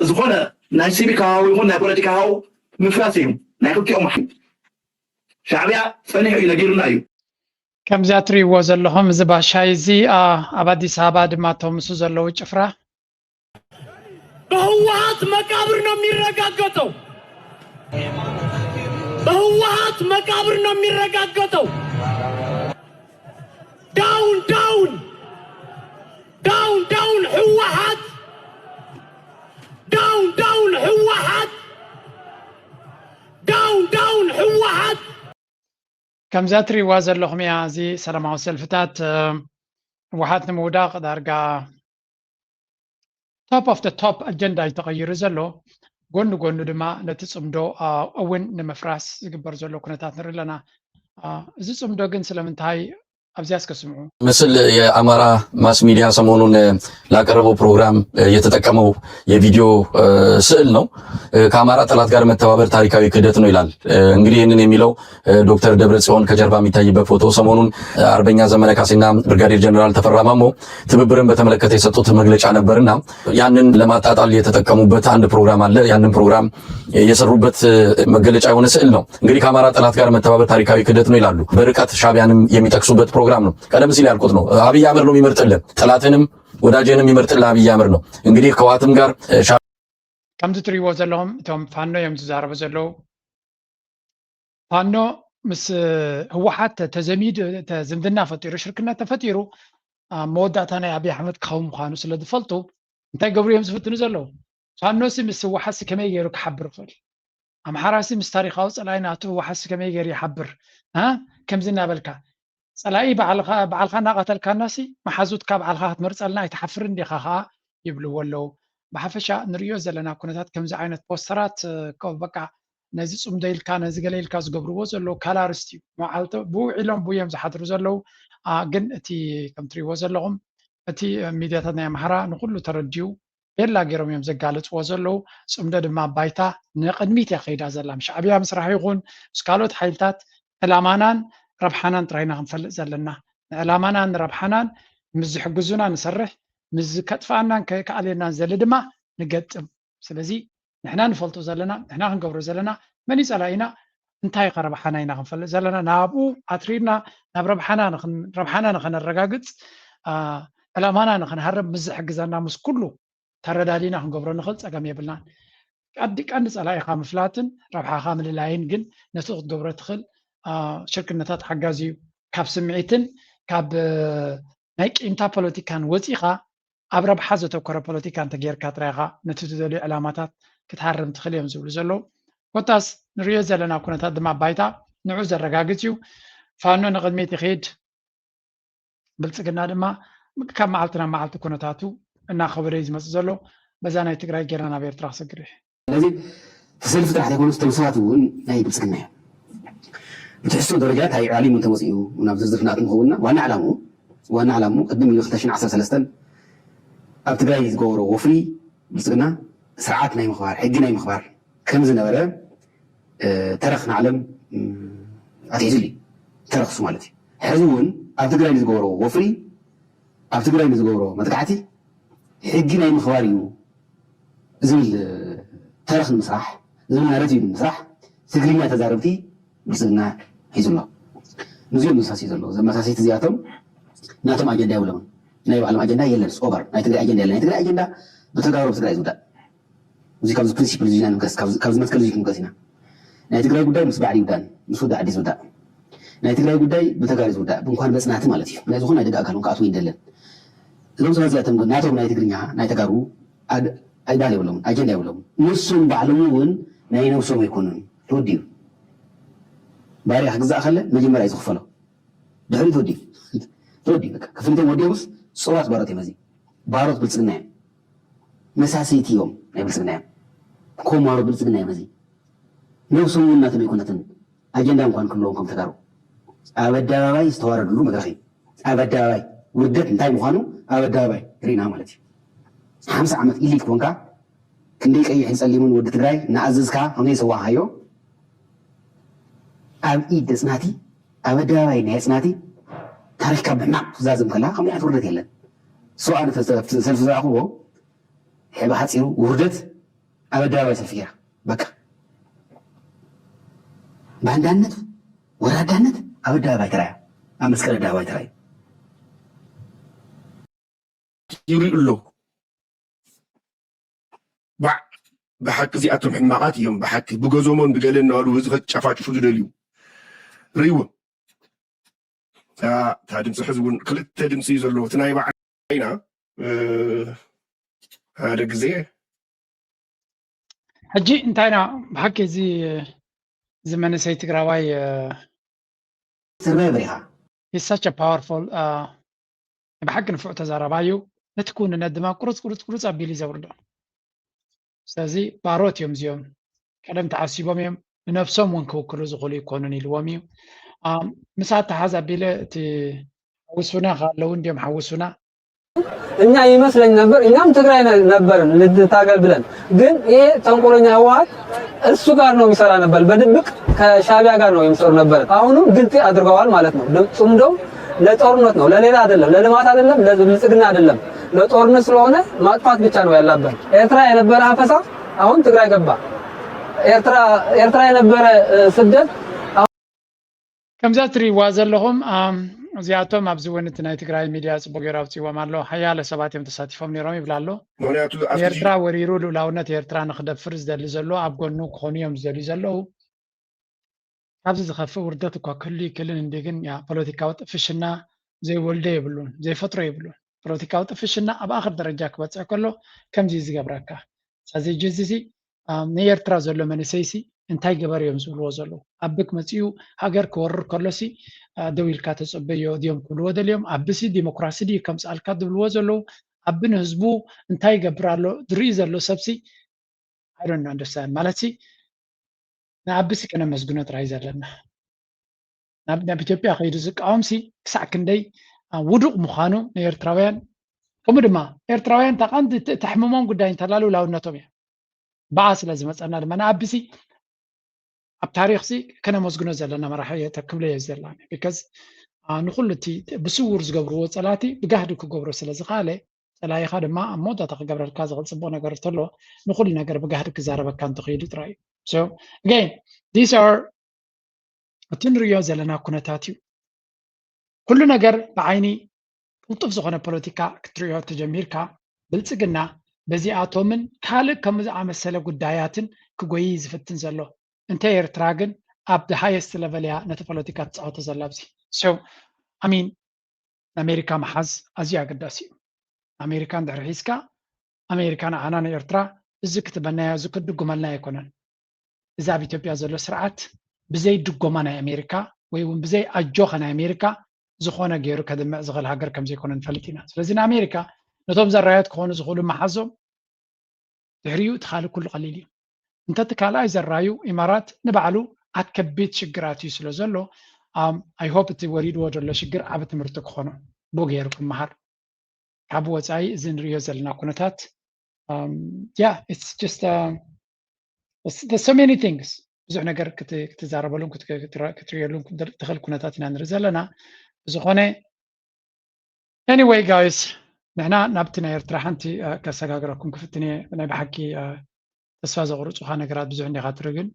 ዝኾነ ናይ ሲቪክ ሃው ይኹን ናይ ፖለቲካ ሃው ምፍራስ እዩ ናይ ክልቲኦም ሓይል። ሻዕብያ ፀኒሑ እዩ ነጊሩና እዩ። ከምዚኣ ትርእይዎ ዘለኹም እዚ ባሻይ እዚ ኣብ ኣዲስ ኣበባ ድማ እቶም ምስ ዘለዉ ጭፍራ በህወሓት መቃብር ነው የሚረጋገጠው። በህወሓት መቃብር ነው የሚረጋገጠው። ዳውን ዳውን ዳውን ዳውን ህወሓት ዳውን ዳውን ህወሓት ዳውን ዳውን ህወሓት ከምዛ ትሪእዋ ዘለኹም እያ። እዚ ሰላማዊ ሰልፍታት ህወሓት ንምውዳቕ ዳርጋ top of the top ኣጀንዳ እዩ ተቐይሩ ዘሎ። ጎኒ ጎኑ ድማ ነቲ ፅምዶ እውን ንምፍራስ ዝግበር ዘሎ ኩነታት ንርኢ ኣለና። እዚ ፅምዶ ግን ስለምንታይ ኣብዚያ እስከ ስምዑ። ምስል የአማራ ማስ ሚዲያ ሰሞኑን ላቀረበው ፕሮግራም የተጠቀመው የቪዲዮ ስዕል ነው። ከአማራ ጠላት ጋር መተባበር ታሪካዊ ክህደት ነው ይላል። እንግዲህ ይህንን የሚለው ዶክተር ደብረ ጽዮን ከጀርባ የሚታይበት ፎቶ ሰሞኑን አርበኛ ዘመነ ካሴና ብርጋዴር ጀነራል ተፈራ ማሞ ትብብርን በተመለከተ የሰጡት መግለጫ ነበርና ያንን ለማጣጣል የተጠቀሙበት አንድ ፕሮግራም አለ። ያንን ፕሮግራም የሰሩበት መገለጫ የሆነ ስዕል ነው። እንግዲህ ከአማራ ጠላት ጋር መተባበር ታሪካዊ ክህደት ነው ይላሉ። በርቀት ሻዕቢያንም የሚጠቅሱበት ፕሮግራም ነው። ቀደም ሲል ያልኩት ነው። አብይ አህመድ ነው የሚመርጥልን። ጠላትንም ወዳጅንም የሚመርጥልን አብይ አህመድ ነው። እንግዲህ ከህወሓትም ጋር ከምዚ ትሪእዎ ዘለኹም እቶም ፋኖ እዮም ዝዛረቡ ዘለዉ። ፋኖ ምስ ህወሓት ተዘሚዱ ዝምድና ፈጢሩ ሽርክነት ተፈጢሩ መወዳእታ ናይ ኣብይ ኣሕመድ ክኸውን ምዃኑ ስለ ዝፈልጡ እንታይ ገብሩ እዮም ዝፍትኑ ዘለዉ? ፋኖሲ ምስ ህወሓትሲ ከመይ ገይሩ ክሓብር ይኽእል? ኣምሓራሲ ምስ ታሪኻዊ ፀላኢ ናቱ ህወሓትሲ ከመይ ገይሩ ይሓብር? ከምዚ እናበልካ ፀላኢ ባዕልኻ እናቐተልካናሲ መሓዙትካ ባዕልኻ ክትመርፀልና ኣይትሓፍርን ዲኻ ከዓ ይብልዎ ኣለዉ። ብሓፈሻ ንርእዮ ዘለና ኩነታት ከምዚ ዓይነት ፖስተራት በቃ ነዚ ፅምዶ ኢልካ ነዚ ገለ ኢልካ ዝገብርዎ ዘለዉ ካላርስት እዩ። መዓልቲ ብውዒሎም ብዮም ዝሓድሩ ዘለዉ ግን እቲ ከም ትሪእዎ ዘለኹም እቲ ሚድያታት ናይ ኣምሓራ ንኩሉ ተረዲኡ ቤላ ገይሮም እዮም ዘጋልፅዎ ዘለዉ። ፅምዶ ድማ ባይታ ንቅድሚት እያ ከይዳ ዘላ። ምስ ሻዕብያ ምስራሕ ይኹን ምስ ካልኦት ሓይልታት ዕላማናን ረብሓናን ጥራይና ክንፈልጥ ዘለና። ንዕላማናን ንረብሓናን ምስ ዝሕግዙና ንሰርሕ፣ ምስ ዝከጥፍኣናን ከየከኣልየናን ዘሊ ድማ ንገጥም። ስለዚ ንሕና ንፈልጦ ዘለና ንሕና ክንገብሮ ዘለና መን እዩ ፀላኢና እንታይ ከ ረብሓና ኢና ክንፈልጥ ዘለና ናብኡ ኣትሪርና ናብ ረብሓና ረብሓና ንኸነረጋግፅ ዕላማና ንኸንሃርም ምስ ዝሕግዘና ምስ ኩሉ ተረዳዲና ክንገብሮ ንኽእል ፀገም የብልናን። ቀዲ ቀንዲ ፀላኢኻ ምፍላጥን ረብሓኻ ምልላይን ግን ነቲ ክትገብሮ ትኽእል ሽርክነታት ሓጋዚ እዩ። ካብ ስምዒትን ካብ ናይ ቂምታ ፖለቲካን ወፂኻ ኣብ ረብሓ ዘተኮረ ፖለቲካ እንተጌርካ ጥራይ ኢኻ ነቲ ትደልዮ ዕላማታት ክትሃርም ትኽእል እዮም ዝብሉ ዘለዉ። ኮታስ ንሪኦ ዘለና ኩነታት ድማ ባይታ ንዑ ዘረጋግፅ እዩ። ፋኖ ንቕድሚት ይኽይድ፣ ብልፅግና ድማ ካብ መዓልቲ ናብ መዓልቲ ኩነታቱ እናኸበደ እዩ ዝመፅእ ዘሎ። በዛ ናይ ትግራይ ጌርና ናብ ኤርትራ ክሰግር እዩ። ስለዚ ተሰልፊ ጥራሕ ዘይኮኑስ እቶም ሰባት እውን ናይ ብልፅግና እዮም። ብትሕዝቶ ደረጃ እንታይ ዓሊሙ እንተመፅኡ ናብ ዝርዝር ፍናት ንኸውንና ዋና ዕላምኡ ዋና ዕላምኡ ቅድም ኢሉ ክልተ ሽሕን ዓሰርተ ሰለስተን ኣብ ትግራይ ዝገበሮ ወፍሪ ብልፅግና ስርዓት ናይ ምኽባር ሕጊ ናይ ምኽባር ከም ዝነበረ ተረኽ ንዓለም ኣትሒዙሉ እዩ። ተረኽሱ ማለት እዩ። ሕዚ እውን ኣብ ትግራይ ንዝገበሮ ወፍሪ ኣብ ትግራይ ንዝገበሮ መጥቃዕቲ ሕጊ ናይ ምኽባር እዩ ዝብል ተረኽ ንምስራሕ ዝብል ናረቲቭ ንምስራሕ ትግርኛ ተዛረብቲ ብልፅግና ሒዙ ኣሎ። ንዚኦም መሳሲ ዘሎ ዘመሳሲት እዚኣቶም ናቶም ኣጀንዳ የብሎምን። ናይ ባዕሎም ኣጀንዳ የለን። ኦቨር ናይ ትግራይ ኣጀንዳ የለን። ናይ ትግራይ ኣጀንዳ ብተጋሩ ብትግራይ ዝውዳእ እዚ ካብዚ ፕሪንሲፕል እዚ ኢና ንብገስ ካብዚ መትከል እዚ ክንብገስ ኢና። ናይ ትግራይ ጉዳይ ምስ ባዕዲ ይውዳእን ምስ ውዳእ ዓዲ ዝውዳእ ናይ ትግራይ ጉዳይ ብተጋሩ ዝውዳእ ብንኳን በፅናቲ ማለት እዩ። ናይ ዝኾነ ኣደጋ ኣካል እውን ክኣትዎ ይደለን። እዞም ሰባት እዚኣቶም ግን ናቶም ናይ ትግርኛ ናይ ተጋሩ ኣድ- ኣይዳል የብሎምን ኣጀንዳ የብሎምን። ንሶም ባዕሎም እውን ናይ ነብሶም ኣይኮኑን። ተወዲኡ ባርያ ክግዛእ ከለ መጀመርያ እዩ ዝኽፈሎ። ድሕሪ ተወዲኡ ተወዲኡ በቃ ክፍሊቶም ወዲኦምስ ፅሩራት ባሮት እዮም። እዚ ባሮት ብልፅግና እዮም። መሳሰይቲ እዮም ናይ ብልፅግና እዮም። ኮማሮ ብልፅግና እዮም። እዚ ነብሶም እውን ናቶም ኣይኮነትን። ኣጀንዳ እንኳን ክህልዎም ከም ተጋሩ ኣብ ኣደባባይ ዝተዋረድሉ መድረኽ እዩ። ኣብ ኣደባባይ ውርደት እንታይ ምዃኑ ኣብ ኣደባባይ ርኢና ማለት እዩ። ሓምሳ ዓመት ኢሊት ኮንካ ክንደይ ቀይሕን ጸሊምን ወዲ ትግራይ እናኣዘዝካ ከመይ ሰዋኻዮ ኣብ ኢድ ኣጽናቲ ኣብ ኣደባባይ ናይ ኣጽናቲ ታሪኽካ ብሕማቕ ትዛዘም ከላ ከምኡ ዓይነት ውርደት የለን። So ኣነ ሰልፊ ዝረኣኹዎ ብሓፂሩ ውርደት ኣብ ኣደባባይ ሰልፊ ገይራ በቃ ባንዳነት ወራዳነት ኣብ ኣደባባይ ተራያ ኣብ መስቀል ኣደባባይ ተራዩ ይሪኡ ኣለዉ። ባዕ ብሓቂ እዚኣቶም ሕማቓት እዮም። ብሓቂ ብገዞሞን ብገለ እናበሉ ህዝቢ ከጨፋጭፉ ዝደልዩ ርእይዎም። እታ ድምፂ ሕዚ እውን ክልተ ድምፂ እዩ ዘለዎ። እቲ ናይ ባዕልና ሓደ ግዜ ሕጂ እንታይ ኢና ብሓቂ እዚ እዚ መንእሰይ ትግራዋይ ትግራይ በሪኻ is such a powerful ብሓቂ ንፉዕ ተዛራባይ እዩ። ነቲ ክውንነት ድማ ቁርፅ ቁርፅ ቁርፅ ኣቢሉ እዩ ዘውርዶ። ስለዚ ባሮት እዮም እዚኦም። ቀደም ተዓሲቦም እዮም። ንነብሶም እውን ክውክሉ ዝኽእሉ ይኮኑን ኢልዎም እዩ። ምሳ ተሓዝ ኣቢለ እቲ ሓውሱና ካለዉ እንዲዮም ሓውሱና እኛ ይመስለኝ ነበር እኛም ትግራይ ነበርን ልንታገል ብለን ግን ይሄ ተንኮለኛ ህወሓት እሱ ጋር ነው የሚሰራ ነበር በድብቅ ከሻቢያ ጋር ነው የሚሰሩ ነበር አሁንም ግልጽ አድርገዋል ማለት ነው ጽምዶም ለጦርነት ነው ለሌላ አይደለም ለልማት አይደለም ለብልጽግና አይደለም ለጦርነት ስለሆነ ማጥፋት ብቻ ነው ያላበት ኤርትራ የነበረ አፈሳ አሁን ትግራይ ገባ ኤርትራ የነበረ ስደት ከምዛ እትሪእዋ ዘለኹም እዚኣቶም ኣብዚ እውን እቲ ናይ ትግራይ ሚድያ ፅቡቅ ገይሩ ኣውፅእዎም ኣሎ ሓያለ ሰባት እዮም ተሳቲፎም ነይሮም ይብላ ኣሎ ምክንያቱ ኣብቲ ኤርትራ ወሪሩ ልኡላውነት ኤርትራ ንክደፍር ዝደሊ ዘሎ ኣብ ጎኑ ክኾኑ እዮም ዝደልዩ ዘለዉ ካብዚ ዝኸፍእ ውርደት እኳ ክህሉ ይክልን እንዲ ግን ያ ፖለቲካዊ ጥፍሽና ዘይወልዶ የብሉን ዘይፈጥሮ የብሉን ፖለቲካዊ ጥፍሽና ኣብ ኣኽር ደረጃ ክበፅሕ ከሎ ከምዚ ዝገብረካ ሳዚ ጅዚ ንኤርትራ ዘሎ መንእሰይሲ እንታይ ገበር እዮም ዝብልዎ ዘለዉ ኣቢ ክመፅኡ ሃገር ክወርር ከሎሲ ደው ኢልካ ተፀበዮ ድዮም ክብልዎ ደልዮም ኣብሲ ዲሞክራሲ ድዩ ከምፅኣልካ ዝብልዎ ዘለዉ ኣቢ ንህዝቡ እንታይ ይገብር ኣሎ ዝርኢ ዘሎ ሰብሲ ኣይዶን ኣንደርስታንድ ማለትሲ ንኣቢሲ ከነመስግኖ ጥራይ ዘለና ናብ ኢትዮጵያ ከይዱ ዝቃወምሲ ክሳዕ ክንደይ ውዱቕ ምዃኑ ንኤርትራውያን ከምኡ ድማ ኤርትራውያን ተቐንዲ ተሕምሞም ጉዳይ እንተላሉ ላውነቶም እያ ብኣ ስለ ዝመፀና ድማ ንኣቢሲ ኣብ ታሪክሲ ከነመስግኖ ዘለና መራሒ ክብሎ እየ ዘለና ቢካዝ ንኩሉ እቲ ብስውር ዝገብርዎ ፀላቲ ብጋህዲ ክገብሮ ስለ ዝኸኣለ ፀላኢኻ ድማ ኣብ መወዳእታ ክገብረልካ ዝኽእል ፅቡቅ ነገር እንተሎ ንኩሉ ነገር ብጋህዲ ክዛረበካ እንተኽኢሉ ጥራይ እዩ so again these are እቲ ንሪኦ ዘለና ኩነታት እዩ ኩሉ ነገር ብዓይኒ ቅልጡፍ ዝኾነ ፖለቲካ ክትሪኦ ተጀሚርካ ብልፅግና በዚኣቶምን ካልእ ከምኡ ዝኣመሰለ ጉዳያትን ክጎይ ዝፍትን ዘሎ እንተ ኤርትራ ግን ኣብ ሃየስት ለቨል እያ ነቲ ፖለቲካ ትፃወቶ ዘላ ኣብዚ so I mean ኣሜሪካ ምሓዝ ኣዝዩ ኣገዳሲ እዩ ኣሜሪካ እንድሕር ሒዝካ ኣሜሪካ ንዓና ንኤርትራ እዚ ክትበናዮ እዚ ክድጉመልና ኣይኮነን እዚ ኣብ ኢትዮጵያ ዘሎ ስርዓት ብዘይ ድጎማ ናይ ኣሜሪካ ወይ እውን ብዘይ ኣጆኻ ናይ ኣሜሪካ ዝኾነ ገይሩ ከድምዕ ዝኽእል ሃገር ከም ዘይኮነ ንፈልጥ ኢና ስለዚ ንኣሜሪካ ነቶም ዘራዮት ክኾኑ ዝኽእሉ መሓዞም ድሕሪኡ እቲ ካልእ ኩሉ ቀሊል እዩ እንተ እቲ ካልኣይ ዘራዩ ኢማራት ንባዕሉ ኣት ከቢድ ሽግራት እዩ ስለ ዘሎ I hope እቲ ወሪድዎ ዘሎ ሽግር ዓቢ ትምህርቲ ክኾኖ ብኡ ገይሩ ክመሃር ካብ ወፃኢ እዚ ንሪኦ ዘለና ኩነታት yeah it's just so many things ብዙሕ ነገር ክትዛረበሉን ክትሪየሉን ትኽእል ኩነታት ኢና ንርኢ ዘለና ብዝኾነ anyway guys ንሕና ናብቲ ናይ ኤርትራ ሓንቲ ከሰጋግረኩም ክፍትን እየ ናይ ብሓቂ ተስፋ ዘቑርፁኻ ነገራት ብዙሕ እንዲኻ ትርኢ ግን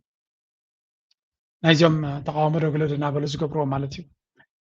ናይዚኦም ተቃውሞ ዶ ግለድ እናበሉ ዝገብርዎ ማለት እዩ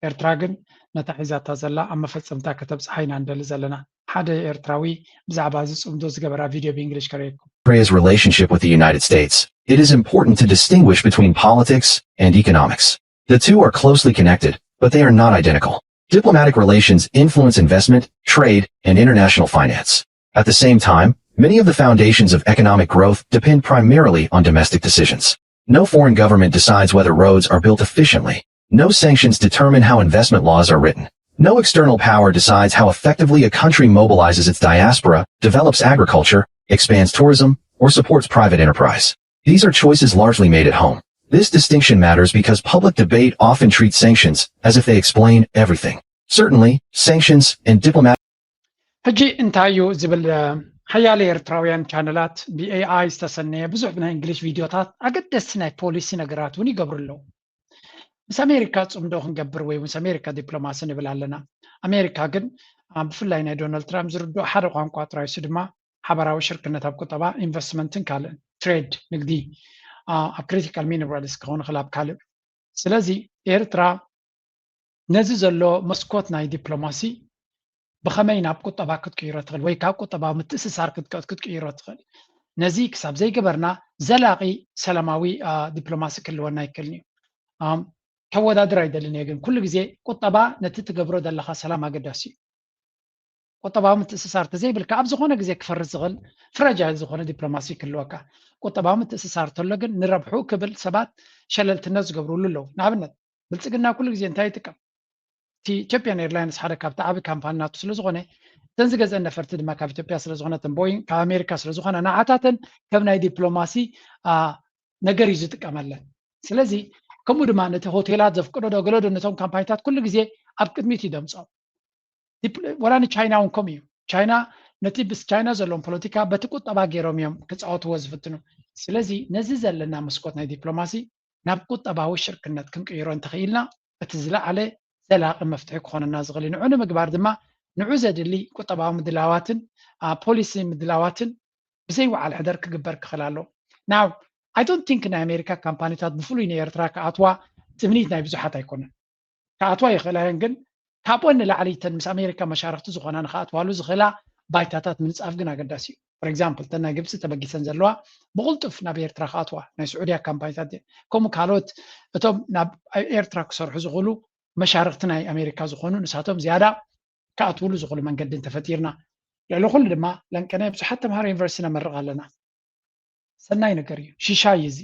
ኤርትራ ግን ነታ ሒዛታ ዘላ ኣብ መፈፀምታ ከተብፅሓ ኢና ንደሊ ዘለና ሓደ ኤርትራዊ ብዛዕባ እዚ ፅምዶ ዝገበራ ቪድዮ ብእንግሊሽ ከርእየኩም Korea's relationship with the United States, it is important to distinguish between politics and economics. The two are closely connected, but they are not identical. Diplomatic relations influence investment, trade, and international finance. At the same time, many of the foundations of economic growth depend primarily on domestic decisions. No foreign government decides whether roads are built efficiently. No sanctions determine how investment laws are written. No external power decides how effectively a country mobilizes its diaspora, develops agriculture, expands tourism, or supports private enterprise. These are choices largely made at home. This distinction matters because public debate often treats sanctions as if they explain everything. Certainly, sanctions and diplomatic ሕጂ እንታይ እዩ ዝብል ሓያለ ኤርትራውያን ቻነላት ብኤኣይ ዝተሰነየ ብዙሕ ናይ እንግሊሽ ቪድዮታት ኣገደስቲ ናይ ፖሊሲ ነገራት እውን ይገብሩ ኣለዉ። ምስ ኣሜሪካ ጽምዶ ክንገብር ወይ ምስ ኣሜሪካ ዲፕሎማሲ ንብል ኣለና። ኣሜሪካ ግን ብፍላይ ናይ ዶናልድ ትራምፕ ዝርድኦ ሓደ ቋንቋ ጥራይ፣ እሱ ድማ ሓበራዊ ሽርክነት ኣብ ቁጠባ፣ ኢንቨስትመንትን ካልእን፣ ትሬድ፣ ንግዲ፣ ኣብ ክሪቲካል ሚነራልስ ክኸውን ይኽእል ኣብ ካልእ። ስለዚ ኤርትራ ነዚ ዘሎ መስኮት ናይ ዲፕሎማሲ ብኸመይ ናብ ቁጠባ ክትቅይሮ ትኽእል ወይ ካብ ቁጠባዊ ምትእስሳር ክትቀ- ክትቅይሮ ትኽእል? ነዚ ክሳብ ዘይገበርና ዘላቒ ሰላማዊ ዲፕሎማሲ ክህልወና ኣይክእልን እዩ። ከወዳድር ኣይደልን እየ፣ ግን ኩሉ ግዜ ቁጠባ ነቲ ትገብሮ ዘለኻ ሰላም ኣገዳሲ እዩ። ቁጠባዊ ምትእስሳር ተዘይብልካ ኣብ ዝኾነ ግዜ ክፈርስ ዝኽእል ፍረጃይል ዝኾነ ዲፕሎማሲ ክህልወካ። ቁጠባዊ ምትእስሳር ተሎ ግን ንረብሑ ክብል ሰባት ሸለልትነት ዝገብርሉ ኣለዉ። ንኣብነት ብልጽግና ኩሉ ግዜ እንታይ ይጥቀም? እቲ ኢትዮጵያን ኤርላይንስ ሓደ ካብቲ ዓቢ ካምፓኒ ናቱ ስለ ዝኾነ፣ እተን ዝገዝአን ነፈርቲ ድማ ካብ ኢትዮጵያ ስለ ዝኾነ፣ እተን ቦይንግ ካብ ኣሜሪካ ስለ ዝኾነ፣ ንዓታተን ከም ናይ ዲፕሎማሲ ነገር እዩ ዝጥቀመለን። ስለዚ ከምኡ ድማ ነቲ ሆቴላት ዘፍቅዶ ዶ ገለ ዶ ነቶም ካምፓኒታት ኩሉ ግዜ ኣብ ቅድሚት እዩ ደምጾም። ወላ ንቻይና እውን ከምኡ እዩ። ቻይና ነቲ ምስ ቻይና ዘለዎም ፖለቲካ በቲ ቁጠባ ገይሮም እዮም ክፃወትዎ ዝፍትኑ። ስለዚ ነዚ ዘለና መስኮት ናይ ዲፕሎማሲ ናብ ቁጠባዊ ሽርክነት ክንቅይሮ እንተኽኢልና እቲ ዝለዓለ ዘላቒ መፍትሒ ክኾነና ዝኽእል እዩ። ንዑ ንምግባር ድማ ንዑ ዘድሊ ቁጠባዊ ምድላዋትን ፖሊሲ ምድላዋትን ብዘይ ወዓል ሕደር ክግበር ክኽእል ኣለዎ። ናው I don't think ናይ ኣሜሪካ ካምፓኒታት ብፍሉይ ንኤርትራ ክኣትዋ ትምኒት ናይ ብዙሓት ኣይኮነን። ክኣትዋ ይኽእላ እየን፣ ግን ካብኦን ንላዕሊ እተን ምስ ኣሜሪካ መሻርክቲ ዝኾና ንክኣትዋሉ ዝኽእላ ባይታታት ምንፃፍ ግን ኣገዳሲ እዩ። ፎር ኤግዛምፕል እተን ናይ ግብፂ ተበጊሰን ዘለዋ ብቕልጡፍ ናብ ኤርትራ ክኣትዋ ናይ ስዑድያ ካምፓኒታት እየን። ከምኡ ካልኦት እቶም ናብ ኤርትራ ክሰርሑ ዝኽእሉ መሻርክቲ ናይ ኣሜሪካ ዝኾኑ ንሳቶም ዝያዳ ክኣትውሉ ዝኽእሉ መንገዲ እንተፈጢርና፣ ልዕሊ ኩሉ ድማ ለንቀነ ብዙሓት ተምሃሮ ዩኒቨርሲቲ ነመርቕ ኣለና። ሰናይ ነገር እዩ። ሽሻይ እዩ እዚ።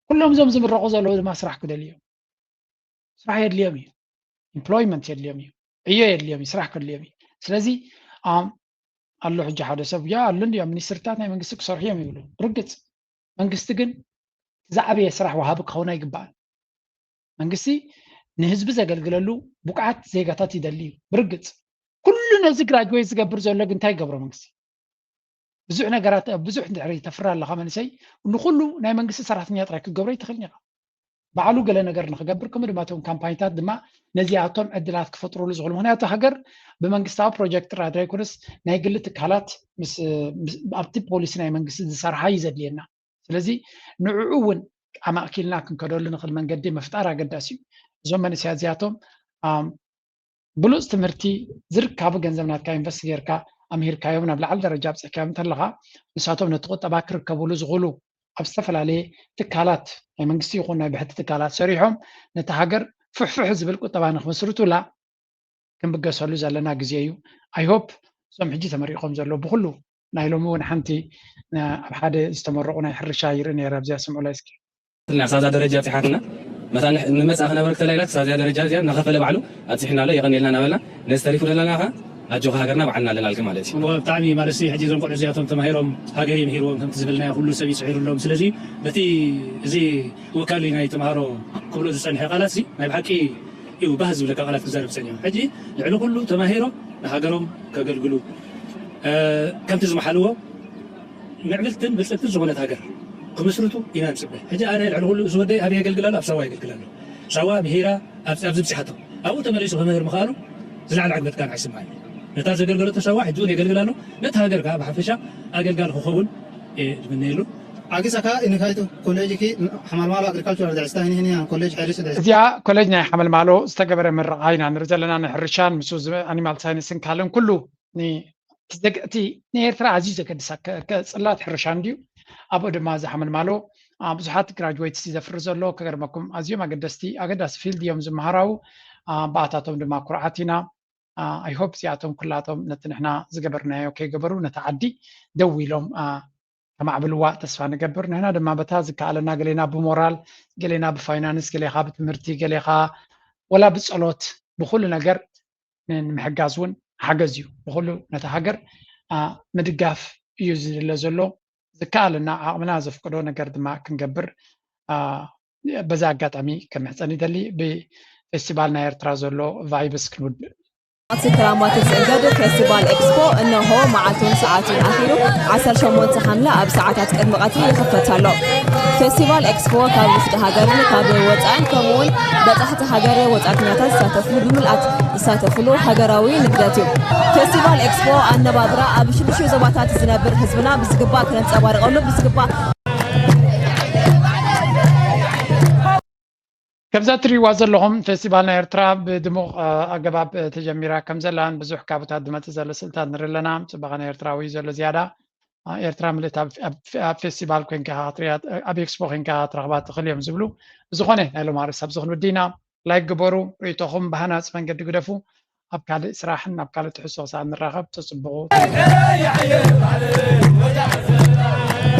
ኩሎም እዞም ዝምረቑ ዘለዉ ድማ ስራሕ ክደልዩ እዮም። ስራሕ የድልዮም እዩ። ኢምፕሎይመንት የድልዮም እዩ። ዕዮ የድልዮም እዩ። ስራሕ ከድልዮም እዩ። ስለዚ ኣሎ ሕጂ ሓደ ሰብ ያ ኣሎ እንዲ ሚኒስትርታት ናይ መንግስቲ ክሰርሑ እዮም ይብሉ። ርግፅ መንግስቲ ግን ዝዓበየ ስራሕ ወሃቢ ክኸውን ኣይግባእን። መንግስቲ ንህዝቢ ዘገልግለሉ ብቁዓት ዜጋታት ይደሊ እዩ። ብርግፅ ኩሉ ነዚ ግራጅዌት ዝገብር ዘሎ ግን እንታይ ይገብሮ መንግስቲ? ብዙሕ ነገራት ብዙሕ እንድሕር ተፍሪ ኣለኻ መንእሰይ ንኩሉ ናይ መንግስቲ ሰራሕተኛ ጥራይ ክትገብሮ ይትኽእልን ኢኻ። ባዕሉ ገለ ነገር ንክገብር ከምኡ ድማ እቶም ካምፓኒታት ድማ ነዚኣቶም ዕድላት ክፈጥሩሉ ዝኽእሉ። ምክንያቱ ሃገር ብመንግስታዊ ፕሮጀክት ጥራይ ኣይኮነስ ናይ ግሊ ትካላት ምስ ኣብቲ ፖሊሲ ናይ መንግስቲ ዝሰርሓ እዩ ዘድልየና። ስለዚ ንዕኡ እውን ኣማእኪልና ክንከደሉ ንኽእል መንገዲ ምፍጣር ኣገዳሲ እዩ። እዞም መንእሰያት እዚኣቶም ብሉፅ ትምህርቲ ዝርካቡ ገንዘብ ናትካ ኢንቨስት ጌርካ ኣምሂርካዮም ናብ ላዕሊ ደረጃ ኣብፅሕካዮም እንተለካ ንሳቶም ነቲ ቁጠባ ክርከብሉ ዝኽእሉ ኣብ ዝተፈላለየ ትካላት ናይ መንግስቲ ይኹን ናይ ብሕቲ ትካላት ሰሪሖም ነቲ ሃገር ፍሕፍሕ ዝብል ቁጠባ ንክምስርቱላ ክንብገሰሉ ዘለና ግዜ እዩ። I hope እዞም ሕጂ ተመሪቖም ዘለዉ ብኩሉ ናይ ሎሚ እውን ሓንቲ ኣብ ሓደ ዝተመረቑ ናይ ሕርሻ ይርኢ ነይረ ኣብዚኣ ስምዑ ላይ እስኪ ክሳብዛ ደረጃ ኣብፂሓትና መታን ንመፃ ክነበረ ክተላይላ ክሳብዚኣ ደረጃ እዚኣ እናኸፈለ ባዕሉ ኣብፂሕና ኣሎ የቐኒልና እናበልና ነዚ ተሪፉ ዘለና ከ ኣጆኻ ሃገርና ባዕልና ኣለናልክ ማለት እዩ። ብጣዕሚ ማለት ሕጂ እዞም ቆልዑ እዚኣቶም ተማሂሮም ሃገር ይምሂርዎም ከምቲ ዝበልናዮ ኩሉ ሰብ ይፅዒሩሎም። ስለዚ በቲ እዚ ወካሊ ናይ ተምሃሮ ክብሎ ዝፀንሐ ቃላት እዚ ናይ ብሓቂ እዩ ባህ ዝብለካ ቃላት ክዛረብ ፀኒሑ። ሕጂ ልዕሊ ኩሉ ተማሂሮም ንሃገሮም ከገልግሉ ከምቲ ዝመሓልዎ ምዕብልትን ብልፅግትን ዝኾነት ሃገር ክምስርቱ ኢና ንፅበ። ሕጂ ኣነ ልዕሊ ኩሉ እዚ ወደይ ኣበይ የገልግል ኣሎ? ኣብ ሳዋ የገልግል ኣሎ። ሳዋ ምሂራ ኣብዚ ኣብዚብፅሓቶ ኣብኡ ተመሊሱ ክምህር ምኽኣሉ ዝለዓለ ዕግበት ካን ኣይስምዓኒ። ነታ ዘገልገለቶ ሳዋ ሕጂ እውን የገልግል ኣሎ። ነቲ ሃገር ከዓ ብሓፈሻ ኣገልጋሊ ክኸውን እየ ዝምነየሉ። ዓጊሳ ከዓ ኢንካይቱ ኮሌጅ ኪ ሓማልማሎ ኣግሪካልቸራል ድዕስታ ሂኒሂኒ ኮሌጅ ሓይልስ ድዕስታ እዚኣ ኮሌጅ ናይ ሓመልማሎ ዝተገበረ ምረቓ ኢና ንርኢ ዘለና። ናይ ሕርሻን ምስ ኣኒማል ሳይንስን ካልእን ኩሉ እቲ ንኤርትራ ኣዝዩ ዘገድሳ ጽላት ሕርሻ እንድዩ። ኣብኡ ድማ እዚ ሓመልማሎ ብዙሓት ግራጅዌትስ እዩ ዘፍሪ ዘሎ። ከገርመኩም ኣዝዮም ኣገደስቲ ኣገዳሲ ፊልድ እዮም ዝመሃራዉ። ብኣታቶም ድማ ኩርዓት ኢና። I hope እዚኣቶም ኩላቶም ነቲ ንሕና ዝገበርናዮ ከይገበሩ ነቲ ዓዲ ደው ኢሎም ከማዕብልዋ ተስፋ ንገብር። ንሕና ድማ በታ ዝከኣለና ገሌና ብሞራል፣ ገሌና ብፋይናንስ፣ ገሌኻ ብትምህርቲ፣ ገሌኻ ወላ ብጸሎት ብኹሉ ነገር ንምሕጋዝ እውን ሓገዝ እዩ። ብኹሉ ነታ ሃገር ምድጋፍ እዩ ዝድለ ዘሎ። ዝከኣለና ዓቕምና ዘፍቅዶ ነገር ድማ ክንገብር በዚ ኣጋጣሚ ክምሕጸን ይደሊ። ብፌስቲቫል ናይ ኤርትራ ዘሎ ቫይብስ ክንውድእ። ኣብቲ ክራማት ዝእንገድ ፌስቲቫል ኤክስፖ እነሆ መዓልቱን ሰዓቱን ኣኺሉ ዓሰርተ ሸሞንተ ሓምለ ኣብ ሰዓታት ቅድሚ ቀትሪ ይኽፈት ኣሎ። ፌስቲቫል ኤክስፖ ካብ ውሽጢ ሃገርን ካብ ወፃእን ከምኡ እውን በፃሕቲ ሃገር ወፃእተኛታት ዝሳተፍሉ ብምልኣት ዝሳተፍሉ ሃገራዊ ንግደት እዩ። ፌስቲቫል ኤክስፖ ኣነባብራ ኣብ ሽዱሽተ ዞባታት ዝነብር ህዝብና ብዝግባእ ክነንፀባርቀሉ ብዝግባእ ከምዛ እትሪእዋ ዘለኹም ፌስቲቫል ናይ ኤርትራ ብድሙቕ ኣገባብ ተጀሚራ ከም ዘላን ብዙሕ ካብታት ዝመፅእ ዘሎ ስእልታት ንርኢ ኣለና። ፅባቐ ናይ ኤርትራዊ ዘሎ ዝያዳ ኤርትራ ምልእቲ ኣብ ፌስቲቫል ኮንካ ኢኻ ክትሪኣ ኣብ ኤክስፖ ኮንካ ክትረኽባ ትኽእል እዮም ዝብሉ። ብዝኾነ ናይ ሎም ኣርእስቲ ኣብዚ ክንውዲ ኢና። ላይክ ግበሩ፣ ርእይቶኹም ብሃናፂ መንገዲ ግደፉ። ኣብ ካልእ ስራሕን ኣብ ካልእ ትሕዝቶ ክሳብ ንራኸብ ተፅብቑ።